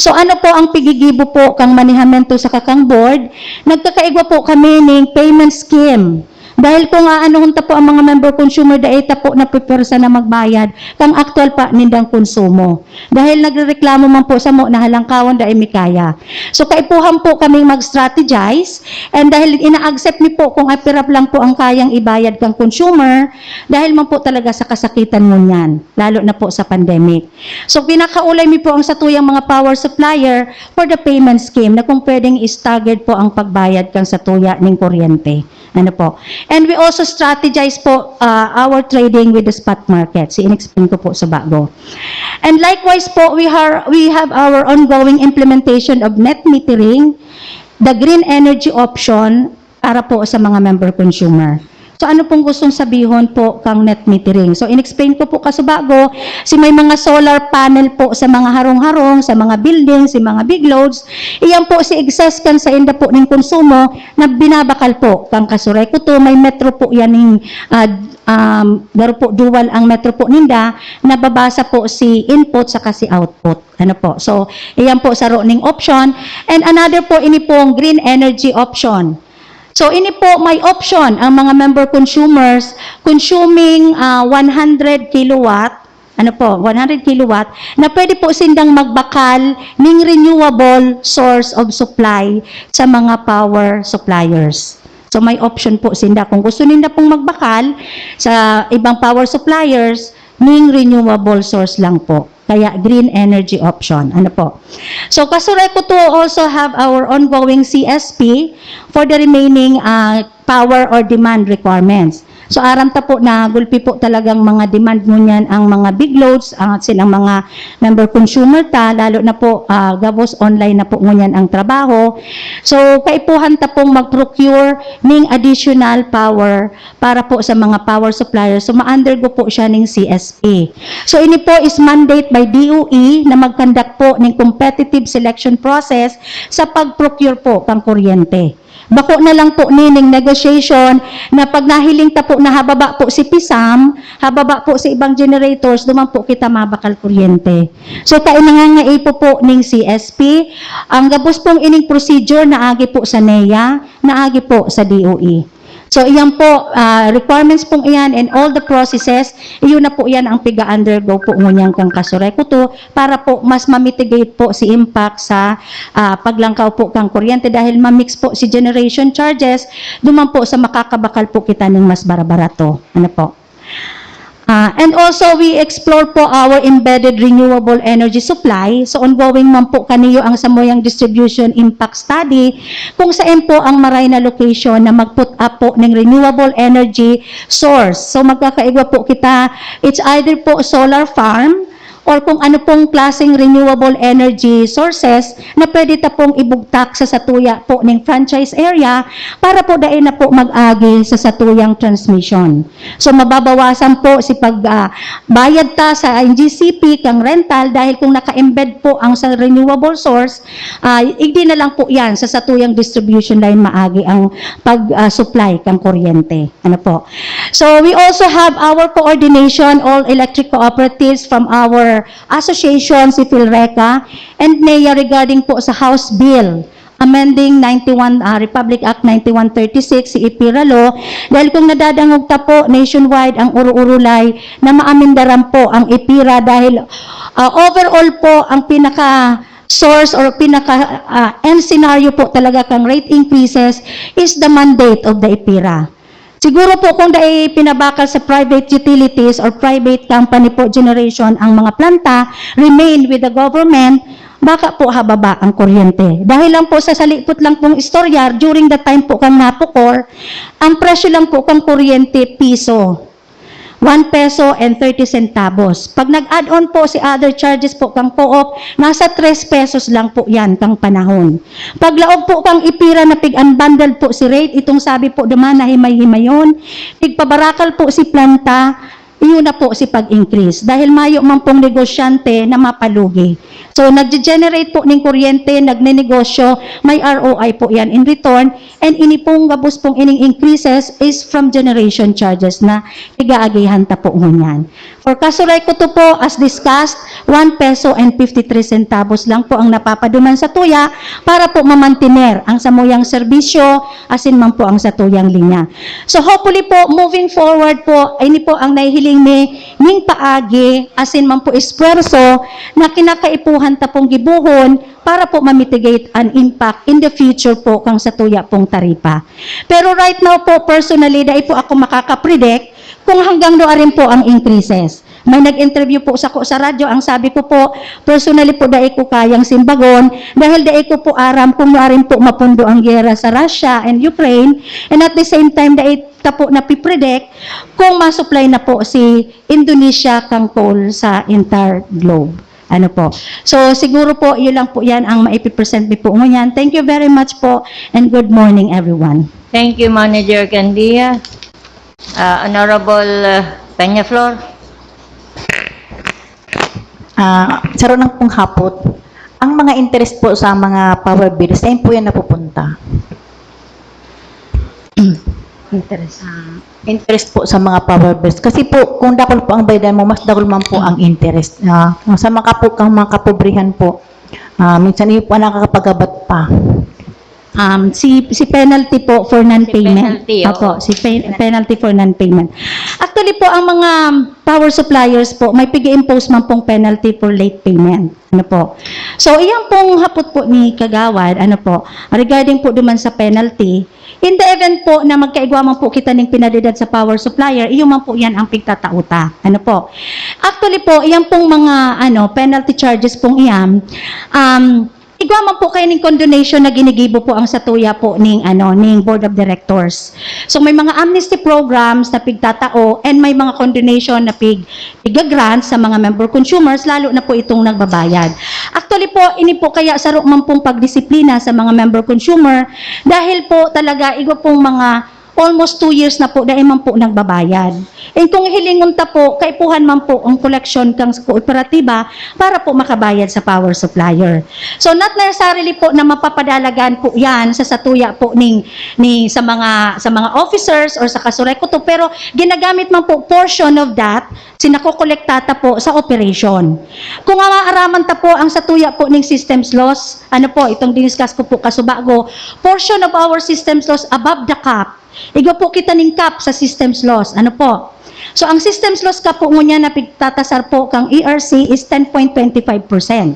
So ano po ang pigigibo po kang manehamento sa kakang board? Nagkakaigwa po kami ning payment scheme. Dahil kung aanuhon ta po ang mga member consumer, dai ta po napipwersa na magbayad kang aktual pa nindang konsumo. Dahil nagrereklamo man po samo na halangkawon dai mi kaya. So kaipuhan po kaming mag-strategize, and dahil ina-accept mi po kung apirap lang po ang kayang ibayad kang consumer, dahil man po talaga sa kasakitan ngunyan, lalo na po sa pandemic. So kinakaulay mi po ang satuyang mga power supplier for the payment scheme na kung pwedeng i-staggered po ang pagbayad kang satuya ning kuryente. Ano po? And we also strategize po, ah, our trading with the spot market. Si in-explain ko po sa bago. And likewise po, we are, we have our ongoing implementation of net metering, the green energy option para po sa mga member consumer. So ano pong gustong sabihon po kang net metering? So in-explain ko po kasubago, si may mga solar panel po sa mga harong-harong, sa mga building, si mga big loads, iyan po si excess kan sainda po ning konsumo na binabakal po kang Casureco two, may metro po yan ning, ah, um, garo po dual ang metro po ninda, nababasa po si input saka si output. Ano po? So, iyan po saro ning option. And another po, ini pong green energy option. So, ini po may option ang mga member consumers consuming, ah, one hundred kilowatt, ano po, one hundred kilowatt, na pwede po sindang magbakal ning renewable source of supply sa mga power suppliers. So, may option po sinda. Kung gusto ninda pong magbakal sa ibang power suppliers, ning renewable source lang po. Kaya green energy option. Ano po? So, Casureco two also have our ongoing C S P for the remaining, ah, power or demand requirements. So, aram ta po na gulpi po talagang mga demand ngunyan ang mga big loads, ang silang mga member consumer ta, lalo na po, ah, gabos online na po ngunyan ang trabaho. So, kaipuhan ta pong mag-procure ning additional power para po sa mga power suppliers. So, ma-undergo po siya ning C S P. So, ini po is mandate by D O E na mag-conduct po ning competitive selection process sa pag-procure po kang kuryente. Bako na lang po nining negotiation na pag nahiling ta po na hababa po si Pisam, hababa po si ibang generators, duman po kita mabakal kuryente. So, kailangan nga ipo po ning C S P. Ang gabos pong ining procedure naagi po sa NEA, naagi po sa D O E. So, iyan po, ah, requirements pong iyan and all the processes, iyon na po yan ang piga-undergo po ngunyan kang Casureco two para po mas ma-mitigate po si impact sa, ah, paglangkaw po kang kuryente dahil ma-mix po si generation charges, duman po sa makakabakal po kita ning mas barabarato. Ano po? Ah, and also, we explore po our embedded renewable energy supply. So, ongoing man po kaniyo ang samuyang distribution impact study, kung saan po ang maray na location na mag-put up po ng renewable energy source. So, magkakaigwa po kita, it's either po solar farm or kung ano pong klaseng renewable energy sources na pwede ta pong ibugtak sa satuya po ning franchise area para po dai na po mag-agi sa satuyang transmission. So, mababawasan po si pag, ah, bayad ta sa N G C P kang rental dahil kung naka-embed po ang sa renewable source, ah, igdi na lang po yan sa satuyang distribution line maagi ang pag, ah, supply kang kuryente. Ano po? So we also have our coordination, all electric cooperatives from our association, si Philreca, and NEA regarding po sa House Bill amending ninety-one, ah, Republic Act ninety-one thirty-six, si EPIRA Law, dahil kung nadadangog ta po nationwide ang uru-urulay na maamindaran po ang EPIRA dahil, ah, overall po ang pinaka source or pinaka, ah, end scenario po talaga kang rate increases is the mandate of the EPIRA. Siguro po kung dai pinabakal sa private utilities or private company po generation ang mga planta, remain with the government, baka po hababa ang kuryente. Dahil lang po sa salikot lang pong istorya, during the time po kang NAPOCOR, ang presyo lang po kang kuryente, piso. One peso and thirty centavos. Pag nag-add on po si other charges po kang co-op, nasa tres pesos lang po yan kang panahon. Paglaog po kang EPIRA na pig-unbundled po si rate, itong sabi po duman na himay-himayon, pigpabarakal po si planta, iyon na po si pag-increase. Dahil mayo man pong negosyante na mapalugi. So, nagje-generate po ning kuryente, nagnenegosyo, may R O I po yan in return, and ini pong gabos pong ining increases is from generation charges na igaagihan ta po ngunyan. For Kasuray Kuto po, as discussed, one peso and fifty-three centavos lang po ang napapaduman sa tuya para po mamantiner ang samuyang serbisyo, asin man po ang satuyang linya. So hopefully po, moving forward po, ini po ang nahihiling mi ning paagi, asin man po espuwerso na kinakaipuhan ta pong gibohon para po ma-mitigate an impact in the future po kang satuya pong taripa. Pero right now po, personally, dai po ako makakapredict kung hanggang no arin po ang increases. May nag-interview po sako sa radyo, ang sabi ko po, personally po, dai ko kayang simbagon dahil dai ko po aram kung no arin po mapundo ang giyera sa Russia and Ukraine, and at the same time, dai ta po napipredict kung ma-supply na po si Indonesia kang coal sa entire globe. Ano po? So, siguro po, yun lang po yan ang maipipresent mi po ngunyan. Thank you very much po and good morning, everyone. Thank you, Manager Candia. Ah, Honorable, ah, Peñaflor. Ah, saro lang pong hapot. Ang mga interest po sa mga power bills, saan po yan napupunta? Interest. Ah, interest po sa mga power bills. Kasi po, kung dakul po ang bayadan mo, mas dakul man po ang interest. Ah, sa mga, kapo, ang mga kapobrihan po, ah, minsan yun po ang nakakapagabat pa. Um, si si penalty po for non-payment. penalty, oo. Opo, si pe- penalty for non-payment. Actually po, ang mga power suppliers po, may pig-impose man pong penalty for late payment. Ano po? So, iyan pong hapot po ni Kagawad, ano po, regarding po duman sa penalty, in the event po na magkaigwa man po kita ning penalidad sa power supplier, iyo man po yan ang pigtatauta. Ano po? Actually po, iyan pong mga ano, penalty charges pong iyan, um, igwa man po kayo ning condonation na ginigibo po ang satuya po ning ano, ning Board of Directors. So may mga amnesty programs na pigtatao and may mga condonation na pig piga-grant sa mga member consumers, lalo na po itong nagbabayad. Actually po, ini po kaya saro man pong pagdisiplina sa mga member consumer dahil po talaga igwa pong mga almost two years na po, dai man po nagbabayad. And kung hilingon ta po, kaipuhan man po ang koleksyon kang kooperatiba para po makabayad sa power supplier. So not necessarily po na mapapadalagan po yan sa satuya po ning, ni, sa mga sa mga officers or sa Kasuray Kuto, pero ginagamit man po portion of that sinakokolekta ta po sa operation. Kung maaaraman ta po ang satuya po ning systems loss, ano po, itong diniscuss ko po kasubago, portion of our systems loss above the cap, igwa po kita ning cap sa systems loss. Ano po? So, ang systems loss cap po ngunyan na pigtatasar po kang E R C is ten point twenty five percent.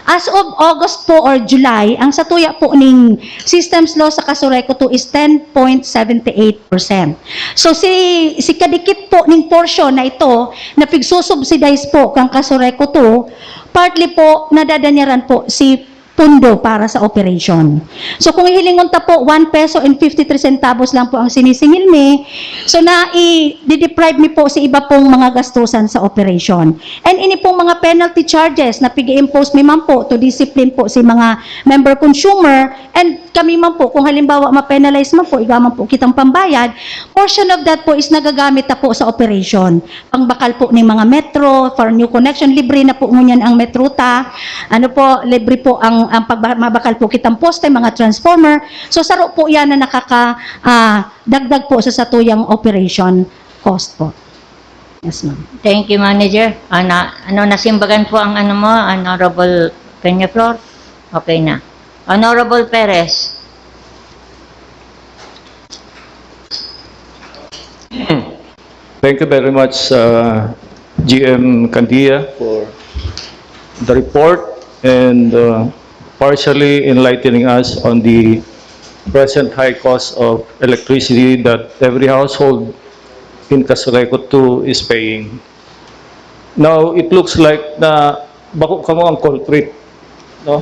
As of August po or July, ang satuya po ning systems loss sa Kasuray Kuto is ten point seventy eight percent. So, si, si kadikit po ning portion na ito na pigsusubsidize po kang Kasuray Kuto, partly po nadadanyaran po si pundo para sa operation. So kung hihilingon ta po, one peso and fifty-three centavos lang po ang sinisingil mi. So na i-deprive mi po sa iba pong mga gastusan sa operation. And ini pong mga penalty charges na pig-impose mi man po to discipline po si mga member consumer, and kami man po, kung halimbawa ma-penalize man po, igwa man po kitang pambayad, portion of that po is nagagamit na po sa operation. Pangbakal po ning mga metro, for new connection, libre na po ngunyan ang metro ta. Ano po, libre po ang, ang pagba-, mabakal po kitang poste, mga transformer. So, saro po yan na nakaka, ah, dagdag po sa satuyang operation. cost po. Yes, ma'am. Thank you, Manager. Ana, ano, nasimbagan po ang ano mo, Honorable Peñaflor? Okay na. Honorable Perez. Thank you very much, uh, G M Candia, for the report and uh, partially enlightening us on the present high cost of electricity that every household in Casureco two is paying. Now, it looks like na bako kamo ang culprit, no?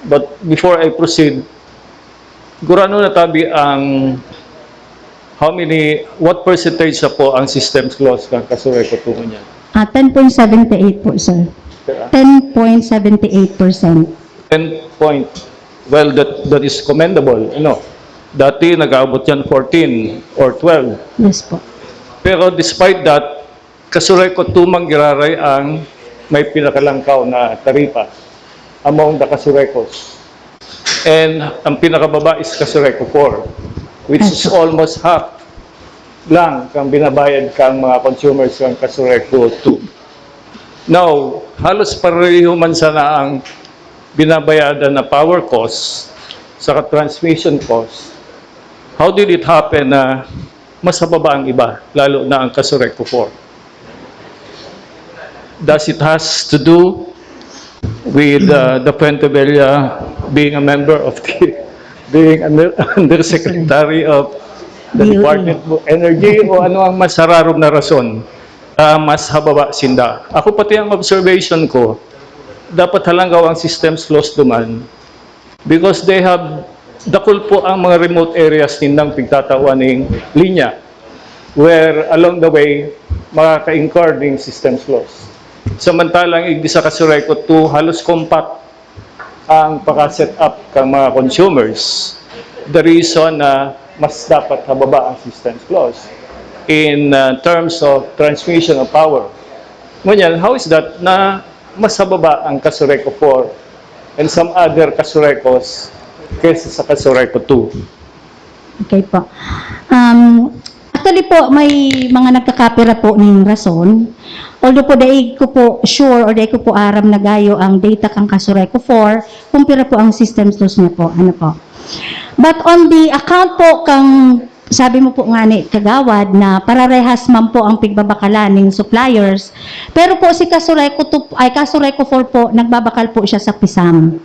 But before I proceed, gurano na tabi ang how many, what percentage na po ang systems loss ng Casureco two niya? Ah, ten point seven eight po, sir. Kaya, ten point seven eight percent. ten point, well, that, that is commendable, ano? Dati nag-aabot yan fourteen or twelve. Yes po. Pero despite that, Casureco two man giraray ang may pinakalangkaw na taripa among the Casurecos. And ang pinakababa is Casureco four, which is almost half lang kang binabayad kang mga consumers kang Casureco two. Now, halos pareho man sana ang binabayadan na power cost saka transmission cost. How did it happen na mas mababa ang iba, lalo na ang Casureco four? Does it has to do with uh, the Fuente Bella being a member of the, being under, undersecretary of the D O E. Department of Energy, o ano ang mas hararom na rason na mas hababa sinda? Ako pati ang observation ko, dapat halanggaw ang systems loss duman because they have, dakul po ang mga remote areas nindang pigtatawan ning linya where along the way makaka-incur ning systems loss. Samantalang igdi sa Casureco two, halos compact ang paka-set up kang mga consumers. The reason na mas dapat hababa ang systems loss in uh, terms of transmission of power. Ngunyan, how is that na mas hababa ang Casureco four and some other Casurecos kaysa sa Casureco two? Okay po. Um, actually po, may mga nagkakapira po ning rason. Although po, dai ko po sure or dai ko po aram na gayo ang data kang Casureco four, kung pira po ang systems loss niya po. Ano po? But on the account po kang, sabi mo po nga ni Kagawad, na pararehas man po ang pigbabakalan ning suppliers, pero po si Casureco two, ay, Casureco four po, nagbabakal po siya sa PISAM.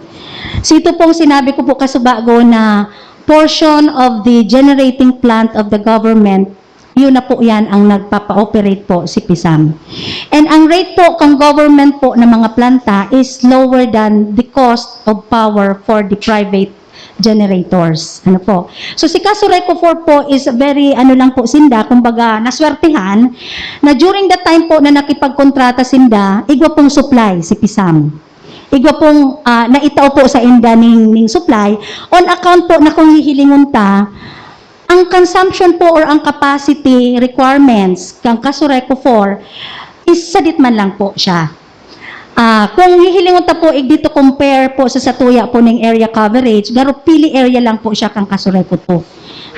So ito pong sinabi ko po kasubago na portion of the generating plant of the government, yun na po yan ang nagpapa-operate po si PISAM. And ang rate po kang government po ng mga planta is lower than the cost of power for the private generators. Ano po? So si Casureco four po is very, ano lang po sinda, kumbaga naswertihan na during the time po na nakipagkontrata sinda, igwa pong supply si PISAM. Igwa pong ah, naitao po sa inda ning, ning supply on account po na kung hihilingon ta, ang consumption po or ang capacity requirements kang Casureco four is sadit man lang po siya. Ah, kung hihilingon ta po, igdi to compare po sa satuya po ning area coverage, garo pili area lang po siya kang Casureco two.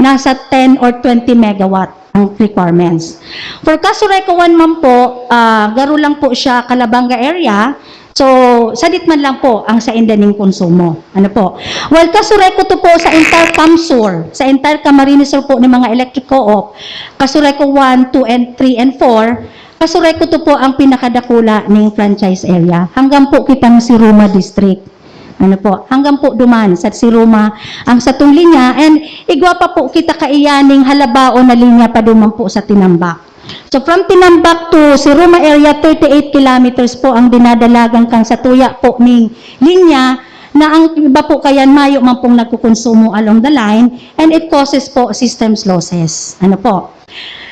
Nasa ten or twenty megawatt ang requirements. For Casureco one man po, ah, garo lang po siya Calabanga area. So, sadit man lang po ang sa inda ning konsumo. Ano po? Well, Casureco two po sa entire CamSur, sa entire Camarines Sur po ng mga electric co-op, Casureco one, two, and three, and four, Casureco two po ang pinakadakula ning franchise area. Hanggang po kitang Siruma District. Ano po? Hanggang po duman sa Siruma ang satong linya, and igwa pa po kita kaiyaning halabaon na linya pa duman po sa Tinambac. So from Tinambac to Siruma area, thirty-eight kilometers po ang dinadalagan kang satuya po ning linya na ang iba po kayan mayo man pong nagkukonsumo along the line, and it causes po systems losses. Ano po?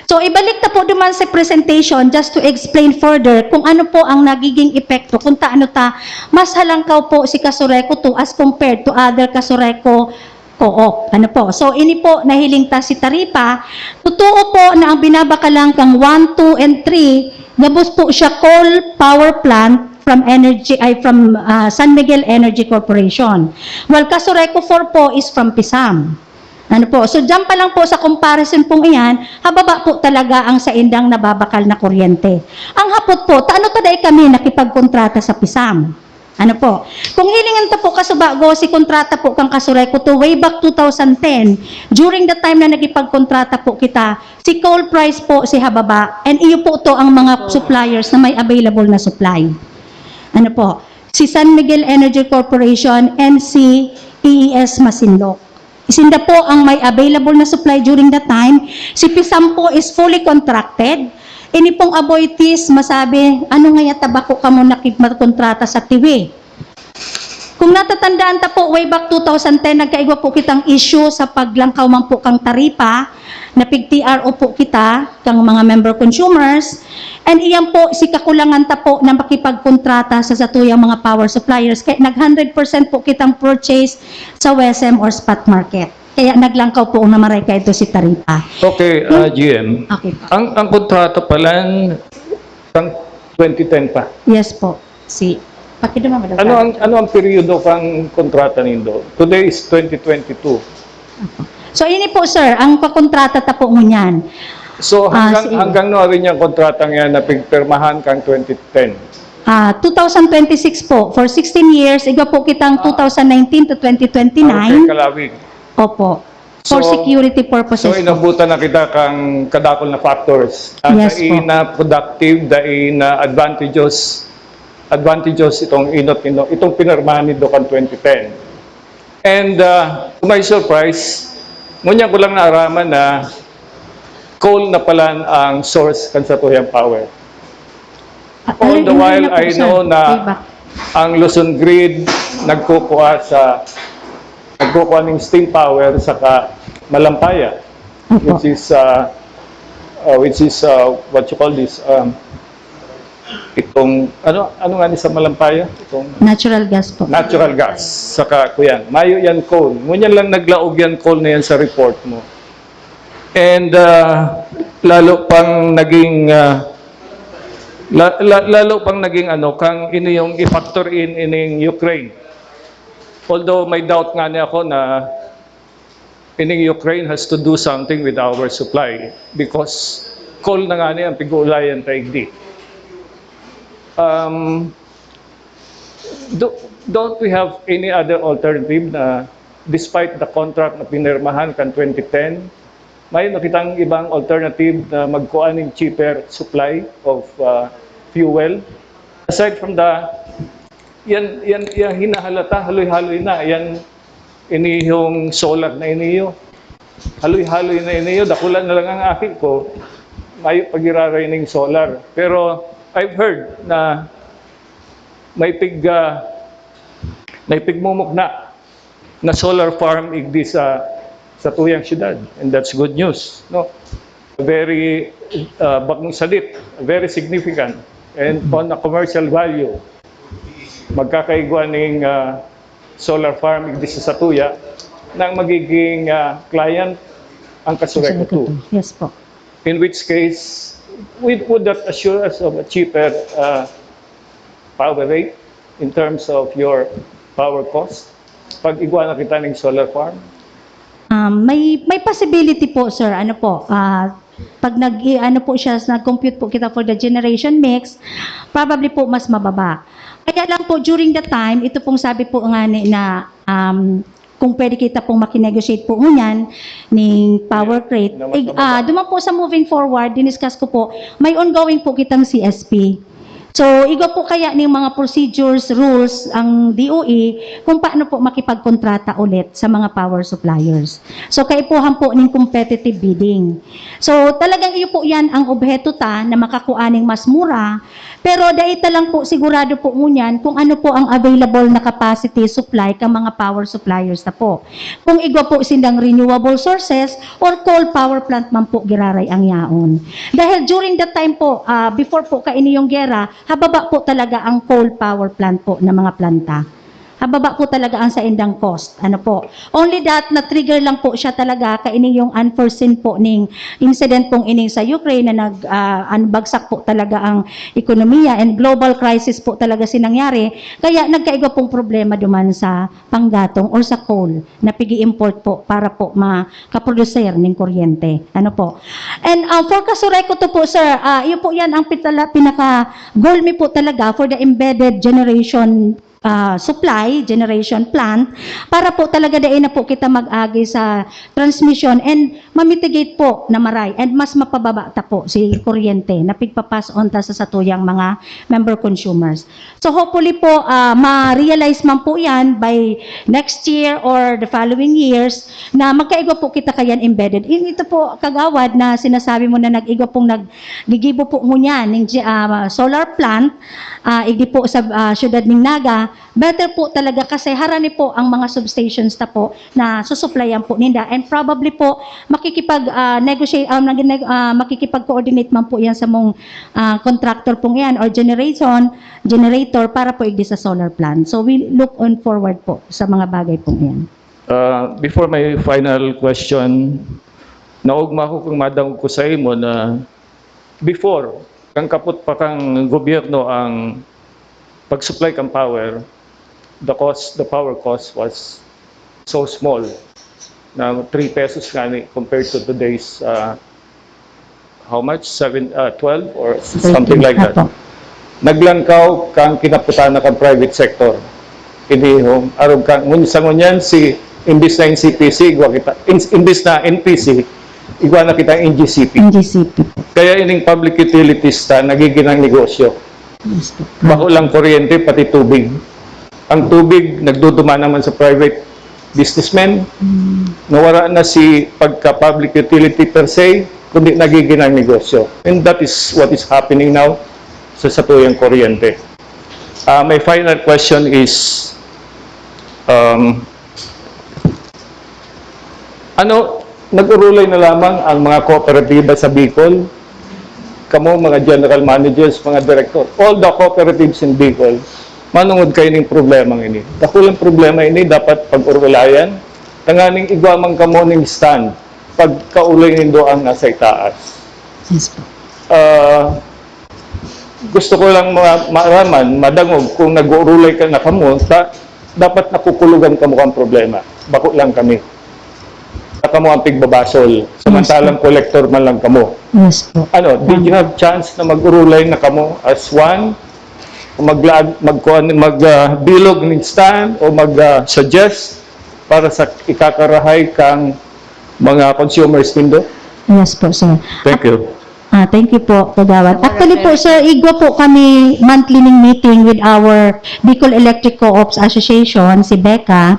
So ibalik ta po duman sa presentation just to explain further kung ano po ang nagiging epekto kung taano ta mas halangkaw po si Casureco two as compared to other Casureco co-op. Ano po? So, ini po, nahiling ta si Taripa. Totoo po na ang binabakalan kang one, two, and three, gabos po siya coal power plant from energy, ay from ah, San Miguel Energy Corporation. While Casureco four po is from PISAM. Ano po? So, diyan pa lang po sa comparison pong iyan, hababa po talaga ang saindang nababakal na kuryente. Ang hapot po, taano ta dai kami nakipagkontrata sa pisam? Ano po? Kung hilingan ta po kasubago, si kontrata po kang Kasureco to way back two thousand ten, during the time na nagipagkontrata po kita, si coal price po si hababa, and iyo po to ang mga suppliers na may available na supply. Ano po? Si San Miguel Energy Corporation and si E E S Masinloc. Sinda po ang may available na supply during that time. Si pisam po is fully contracted. Ini pong Aboitiz, masabi, ano nga yata bako kamo nakipagkontrata sa Tiwi? Kung natatandaan ta po, way back two thousand ten, nagkaigwa po kitang issue sa paglangkaw man po kang taripa, napig-T R O po kita, kang mga member consumers, and iyan po si kakulangan ta po na makipagkontrata sa satuyang mga power suppliers. Kaya nag hundred percent po kitang purchase sa W E S M or spot market. Kaya naglangkaw po na maray kaidto si taripa. Okay, uh, G M. Okay po. Ang, ang kontrata pala, ang twenty ten pa. Yes po. Si, pakiduma madam. Ano ang ano ang peryodo kang kontrata nindo? Today is twenty twenty-two. So, ini po, sir, ang pakontrata ta po ngunyan. So Ah, hanggang sige. Hanggang no rin yung kontratang yan na pigpirmahan kang twenty ten? Ah, two thousand twenty-six po, for sixteen years, igwa po kitang two thousand nineteen to Okay, twenty twenty-nine. Kalawig. Opo. For So, security purposes So po. Inabutan na kita kang kadakol na factors. Ah, Yes dai po. Na productive, dai na advantageous, advantageous itong inot, itong, itong pinirmahan nindo kan twenty ten. And uh, to my surprise, ngunyan ko lang naaraman na coal na pala ang source kan satuyang power. Ah, All alin, the hindi while, na po, I sir. know na Way back. Ang Luzon Grid nagkukuha sa nagkukuha ng steam power saka Malampaya, Opo. Which is uh, uh, which is uh, what you call this, um, itong ano ano nga ni sa Malampaya, itong Natural gas po. Natural gas, saka kuyan. Mayo yan coal. Ngunyan lang naglaog yan coal na yan sa report mo. And uh, lalo pang naging uh, la, la, lalo pang naging ano kang ini yung i-factor in ining Ukraine. Although may doubt nga ni ako na ining Ukraine has to do something with our supply because coal na nga ni ang pig-uulayan ta igdi. Um, do, don't we have any other alternative na despite the contract na pinirmahan kan twenty ten, may nakitang ibang alternative na magkuha ng cheaper supply of uh, fuel? Aside from the, yan, yan, yan hinahalata, haloy-haloy na, yan inihong solar na iniyo. Haloy-haloy na iniyo, dakula na lang ang aki ko, mayo pagiraray ning solar. Pero I've heard na may pig, uh, may pigmumukna na solar farm igdi sa sa tuyang syudad, and that's good news, no? Very uh, bakong salit, very significant, and on a commercial value, magkakaigwa ning uh, solar farm igdi sa satuya na ang magiging uh, client ang Kasureco two. Yes po. In which case, would, would that assure us of a cheaper uh, power rate in terms of your power cost? Pag igwa na kita ng solar farm? Um, may may possibility po, sir. Ano po? Ah, pag nag ano po siya, nag-compute po kita for the generation mix, probably po mas mababa. Kaya lang po during the time, ito pong sabi po nga ni na um, kung pwede kita pong makinegotiate po ngunyan ning power rate. Na mas Ig- mababa. Ah, duman po sa moving forward, diniscuss ko po, may ongoing po kitang C S P. So, igwa po kaya ning mga procedures, rules ang D O E kung paano po makipagkontrata ulit sa mga power suppliers. So, kaipuhan po ning competitive bidding. So, talagang iyo po yan ang obheto ta na makakuha ning mas mura. Pero dai ta lang po sigurado po ngunyan kung ano po ang available na capacity supply kang mga power suppliers ta po. Kung igwa po sindang renewable sources or coal power plant man po giraray ang yaon. Dahil during that time po, ah, before po kaini yung gera, hababa po talaga ang coal power plant po na mga planta. Hababa po talaga ang saindang cost. Ano po? Only that, na-trigger lang po siya talaga kaining yung unforeseen po ning incident pong ining sa Ukraine na nag, ah, an-, bagsak po talaga ang ekonomiya and global crisis po talaga si nangyari. Kaya nagkaigwa pong problema duman sa panggatong or sa coal na pig-i-import po para po makaproducer ning kuryente. Ano po? And, ah, for Casureco to po, sir, ah, iyo po yan ang pitala-, pinaka-goal mi po talaga for the embedded generation, ah, supply, generation plant, para po talaga dai na po kita mag-agi sa transmission and ma-mitigate po na maray and mas mapababa ta po si kuryente na pigpa-pass on ta sa satuyang mga member consumers. So hopefully po, ah, ma-realize man po yan by next year or the following years na magkaigwa po kita kayan embedded. In ito po, kagawad, na sinasabi mo na nag-igwa pong naggigibo po ngunyan ning, ah, solar plant, ah, igdi po sa, ah, siyudad ning Naga, better po talaga kasi harani po ang mga substations ta po na susuplayan po ninda. And probably po, makikipag, ah, negotiate, ah, nag-, nag-, ah, makikipag-coordinate man po yan sa mong, ah, contractor pong yan or generation, generator para po igdi sa solar plant. So we look on forward po sa mga bagay pong yan. Uh, before my final question, naugma ko kung madangog ko sa imo na before, kang kapot pa kang gobyerno ang pag-supply kang power, the cost, the power cost was so small na three pesos nga ni compared to today's uh, how much? Seven, uh, twelve or something like that. Apo. Naglangkaw kang kinaputana kang private sector. Ini ho, arog kang, ngun-, sa ngunyan, si, imbis na N C P C, igwa kita, in, imbis na N P C, igwa na kita N G C P. N G C P po. Kaya ining public utilities ta, nagiging ang negosyo. Yes po. Bako lang kuryente, pati tubig. Ang tubig, nagduduma naman sa private businessmen. Mm. Nawara na si pagka-public utility per se, kundi nagiging ang negosyo. And that is what is happening now sa satuyang kuryente. Ah, my final question is, um, ano, nag-urulay na lamang ang mga kooperatiba sa Bicol? Kamo, mga general managers, mga direktor, all the cooperatives in Bicol, manungod kayo ning problema ini. Dakulang problema ini, dapat pag-urulayan. Tanganing igwa man kamo ning stand, pagkaulay nindo ang nasa itaas. Yes po. Ah, gusto ko lang ma- maaraman, madangog kung nag-uurulay ka na kamo, ta- dapat nakukulugan kamo ang problema. Bako lang kami. Kamo ang pigbabasol, samantalang collector man lang kamo. Yes po. Ano, did you have chance na mag-urulay na kamo as one? Maglaag, magkuan, mag ah, bilog ning stand o mag ah, suggest para sa ikakarahay kang mga consumers nindo? Yes po, sir. Thank you. Ah, thank you po, Kagawad. Actually po, sir, igwa po kami monthly ning meeting with our Bicol Electric Co-ops Association, si BECA.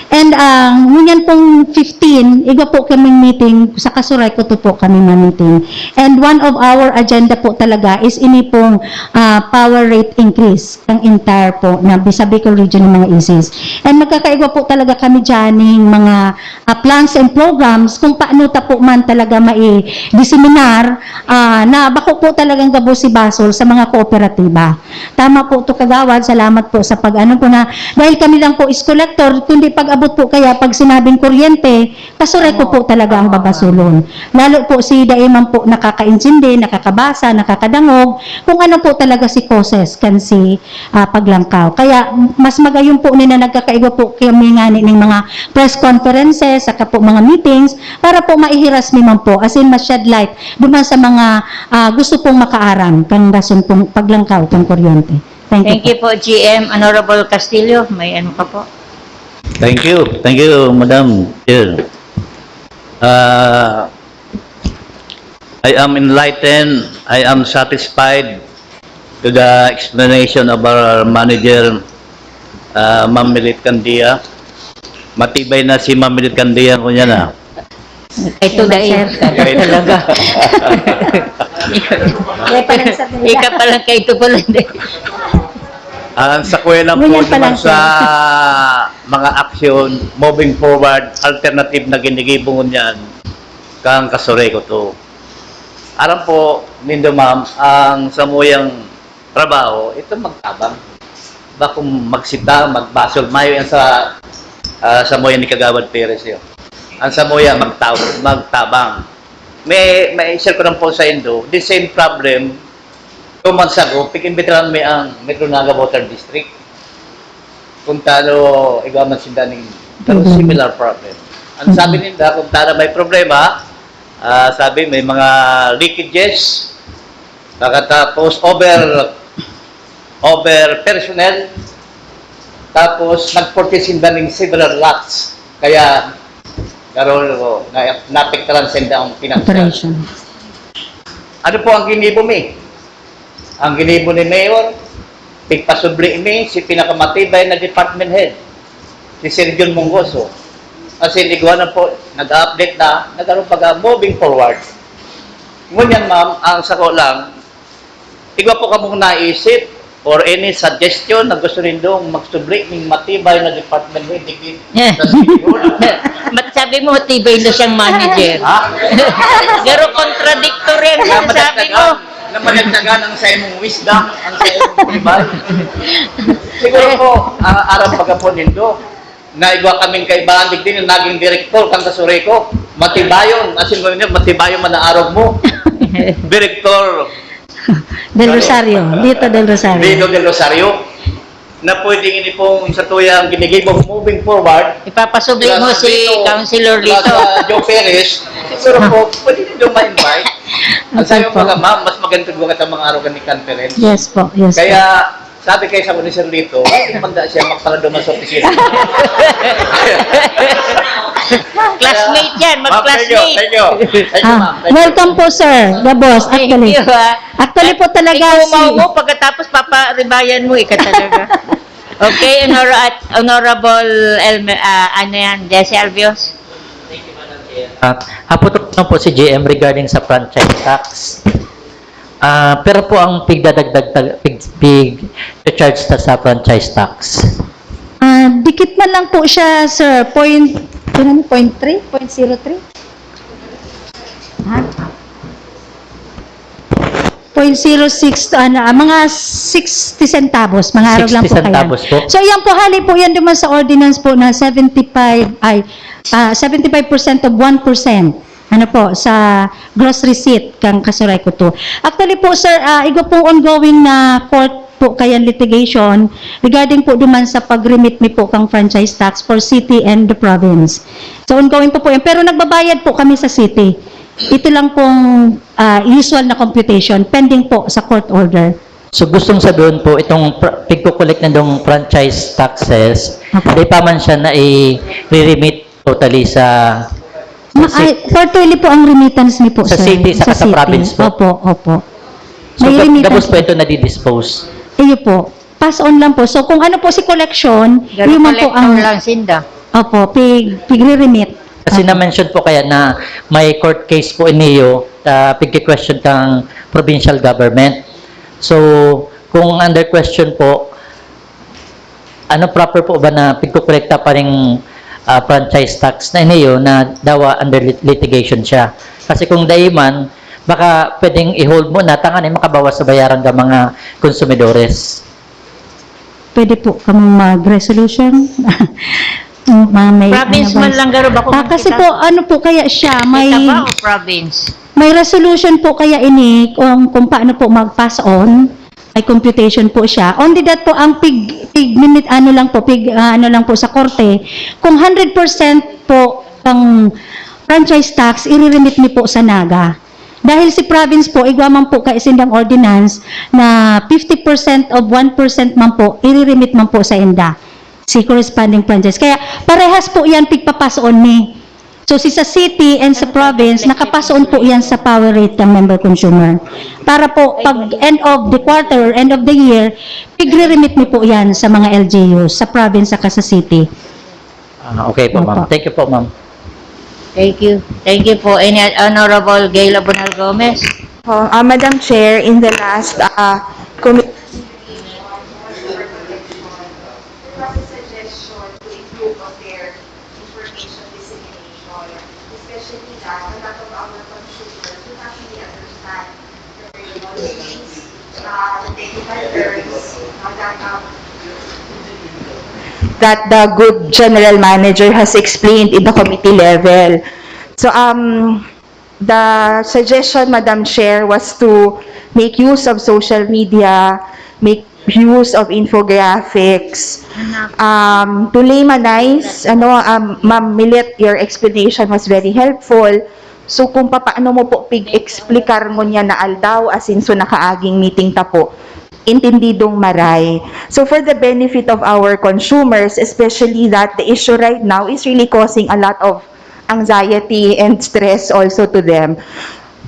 And ang ngunyan pong fifteen, igwa po kaming meeting, sa Casureco to po kami ma-meeting. And one of our agenda po talaga is ini pong ah, power rate increase ng entire po na sa Bicol region ng mga E Cs. And magkakaigwa po talaga kami dyan ng mga ah, plans and programs kung paano ta po man talaga mai-disseminar ah, na bako po talagang gabos si Basol sa mga kooperatiba. Tama po to, Kagawad. Salamat po sa pag-ano po na, dahil kami lang po is collector, kundi pag-abot po kaya pag sinabing kuryente, Casureco po talaga ang babasulon. Lalo po si dai man po nakakaintindi, nakakabasa, nakakadangog kung ano po talaga si causes kan si ah, paglangkaw. Kaya mas magayon po ni na nagkakaigwa po kami ngani ning mga press conferences, saka po mga meetings, para po maihiras mi man po, as in ma-shed light duman sa mga ah, gusto pong makaaram kan rason pong paglangkaw kan kuryente. Thank you Thank po. You po, G M. Honorable Castillo, may ano ka po? Thank you. Thank you, Madam Chair. Uh, I am enlightened. I am satisfied to the explanation of our manager, uh, Ma'am Milit Candia. Matibay na si Ma'am Milit Candia, kunya na. Ito dahil talaga. Ika pala kayo ito pala. Ang sakwela po Ngunyan pa naman lang, sa mga aksyon, moving forward, alternative na ginigibo ngunyan, kang Casureco to. Aram po, nindo ma'am, ang samuyang trabaho, ito magtabang. Bakong magsita, magbasol, mayo yan sa, ah, samuya ni Kagawad Perez yun. Ang samuya, magtab-, magtabang. May, may share ko lang po sa indo, the same problem, two months ago, pig-imbitaran mi ang Metro Naga Water District. Kung tano, igwa man sinda ning, pero Mhm. similar problem. Ang sabi Mhm. ninda, kung tano may problema, ah, sabi, may mga leakages, pagkatapos over, over personnel, tapos nag-purchase sinda ning several lots. Kaya, karon, na, naapektaran sinda ang pinansyal. Operation. Ano po ang ginibo mi? Ang ginibo ni Mayor, pigpasubli mi si pinakamatibay na department head, si Sir John Mongoso. As in, igwa na po, nag-update na, nagkaroon pag moving forward. Ngunyan, ma'am, ang sako lang, igwa po kamong naisip or any suggestion na gusto nindong magsubli ning matibay na department head, digdi sa City Hall? Mat-, sabi mo, matibay na siyang manager. Ha? Pero contradictory ang Kaya sinasabi mo. Madagdagan, na madagdagan ang sa imong wisdom, ang sa imong tribal. Siguro po, ah, aram baga po nindo, na igwa kaming kaibahan digdi na naging direktor kan Casureco. Matibayon, as in, matibayon man ang arog mo. Direktor Del Rosario, Lito Del Rosario. Lito Del Rosario, na pwedeng ini pong sa tuyang ginigibo moving forward. Ipapasubli mo si Councilor Lito. Plus, ah, Joe Perez, siguro po, pwede niyo ma-invite. Ang Okay sabi po. Mga ma'am, mas maganda duwa ka sa mga arogan ni conference. Yes po, yes po. Kaya, sabi kay sa ni Sir Lito, hindi man da siya magpaladuman sa opisina. Classmate yan, Ma'am, thank you, mag-classmate. Thank you. Thank you, Ah, ma'am. Thank you. Welcome po, sir. The boss, Thank actually. you, ah. Actually po talaga Ikaw si mo, pagkatapos paparibayan mo, ika talaga. Okay, Honor-, at Honorable Elmer, ah, ano yan, Jesse Albios? Ah, haputok lang po si G M regarding sa franchise tax. Ah, pero po ang pigdadagdag ta-, pig, pig charge ta sa franchise tax. Ah, dikit man lang po siya, sir. Point, ano, point three? Point zero three? Ha? Point zero six to, ano, ah, mga sixty centavos, mga arog lang po sixty centavos kaya. Po? So, yan po, hali po yan duman sa ordinance po na seventy-five, ay, ah, seventy-five percent of one percent. Ano po, sa gross receipt kang Kasuray Kuto. Actually po, sir, ah, igo pong ongoing na court po kayan litigation regarding po duman sa pag-remit mi po kang franchise tax for city and the province. So, ongoing po po yan. Pero nagbabayad po kami sa city. Ito lang pong, ah, usual na computation pending po sa court order. So, gustong sabihin po, itong pr-, pigko-collect na dong franchise taxes, Opo. Di pa man siya na i-remit totally sa, sa Ma-, ay, city. Quarterly po ang remittance ni po, Sa sir. City, saka Sa sa city. Province po. Opo, opo. So, May gab-, remittance gabos po po. Ito nadidispose? Iyo po. Pass on lang po. So, kung ano po si collection, Pero yung man po collector ang lang sinda. Opo, pig-, pigre-remit. Kasi Opo. Na-mention po kaya na may court case po iniyo, ah, pigki-question kang provincial government. So, kung under question po, ano, proper po ba na pigkukolekta pa ring, ah, franchise tax na iniyo na dawa under lit-, litigation siya? Kasi kung dai man, baka pwedeng i-hold mo na, tanganing makabawas sa bayaran ng mga konsumidores. Pwede po kamong mag-resolution? Ma-, may Province ano ba man is-, lang, garo, bako Ah, man kasi kita. Po, ano po kaya siya, may Kita ba o province? May resolution po kaya ini kung, kung paano po mag-pass on? May computation po siya. Only that po, ang pig-, pig-, minute, ano lang po, pig-, ah, ano lang po sa korte, kung hundred percent po ang franchise tax, iriremit niyo po sa Naga. Dahil si province po, igwa man po kay sindang ordinance na fifty percent of one percent man po, iriremit man po sa inda. Si corresponding franchise. Kaya parehas po yan, pigpapasoon ni. So, si sa city and sa province, nakapasoon po yan sa power rate ng member consumer. Para po, pag end of the quarter or end of the year, pigre-remit mi po yan sa mga L G Us, sa province saka sa city. Ah, okay po, ma'am. Opo. Thank you po, ma'am. Thank you. Thank you po. Any Honorable Gayla Bonal Gomez? Oh, ah, Madam Chair, in the last, ah, committee, there was a suggestion to improve on their information dissemination, especially that a lot of our consumers do not really understand the terminologies, uh, the technical terms, uh, that, um, that the good general manager has explained in the committee level. So, um, the suggestion, Madam Chair, was to make use of social media, make use of infographics, um, to laymanize, ano, um, Ma'am Milet, your explanation was very helpful. So, kung papaano mo po pig-explicar ngunyan na aldaw, asin so nakaaging meeting ta po, intindidong maray. So, for the benefit of our consumers, especially that the issue right now is really causing a lot of anxiety and stress also to them.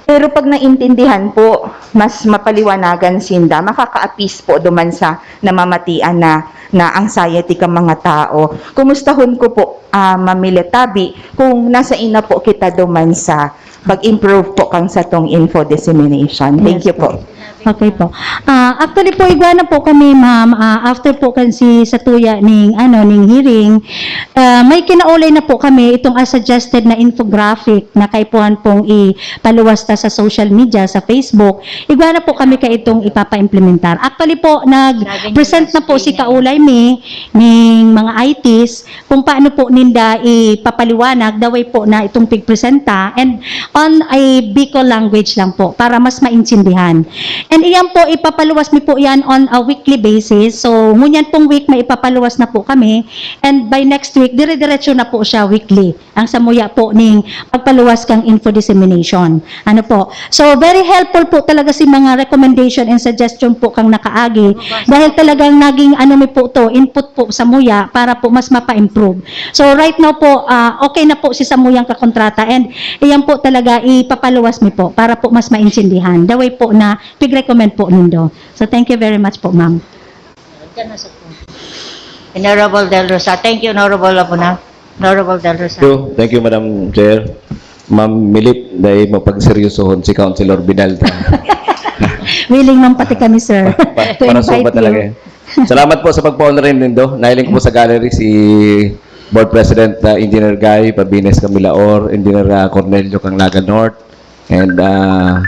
Pero pag naintindihan po, mas mapaliwanagan sinda, makaka-appease po duman sa namamatian na, na anxiety kan mga tao. Kumustahon ko po, ah, Ma'am Milet, tabi, kung nasain na po kita duman sa pag-improve po kan satong info dissemination. Thank Yes you po. Okay po. Ah, actually po, igwa na po kami, ma'am. Ah, after po kan si satuya ning, ano, ning hearing, ah, may kinaulay na po kami itong, ah, suggested na infographic na kaipuhan pong ipaluwas ta sa social media, sa Facebook. Igwa na po kami ka itong ipapaimplementar. Actually po, nag-present na po si kaulay mi ning mga I Ts kung paano po ninda ipapaliwanag, the way po na itong pigpresenta, and on a Bicol language lang po, para mas maintindihan. And iyan po, ipapaluwas mi po yan on a weekly basis. So, ngunyan pong week, may ipapaluwas na po kami. And by next week, dire-diretso na po siya weekly. Ang samuya po ning pagpaluwas kang info dissemination. Ano po? So, very helpful po talaga si mga recommendation and suggestion po kang nakaagi. Dahil talagang naging ano mi po to, input po samuya para po mas mapa-improve. So, right now po, ah, okay na po si samuyang kakontrata, and iyan po talaga ipapaluwas mi po para po mas maintindihan. The way po na pig-recommend po nindo. So, thank you very much po, ma'am. Honorable Del Rosa. Thank you, Honorable Abuna. Honorable Del Rosa. Thank you, thank you, Madam Chair. Ma'am Milet, dahil mapagseryosohon si Councilor Vidal. Willing man pati kami, sir. Pa- para suba talaga eh. Salamat po sa pagpa-honor nindo. Nahiling po sa gallery si Board President uh, Engineer Guy Pabines Camilaor, Engineer uh, Cornelio Canglaga North, and uh,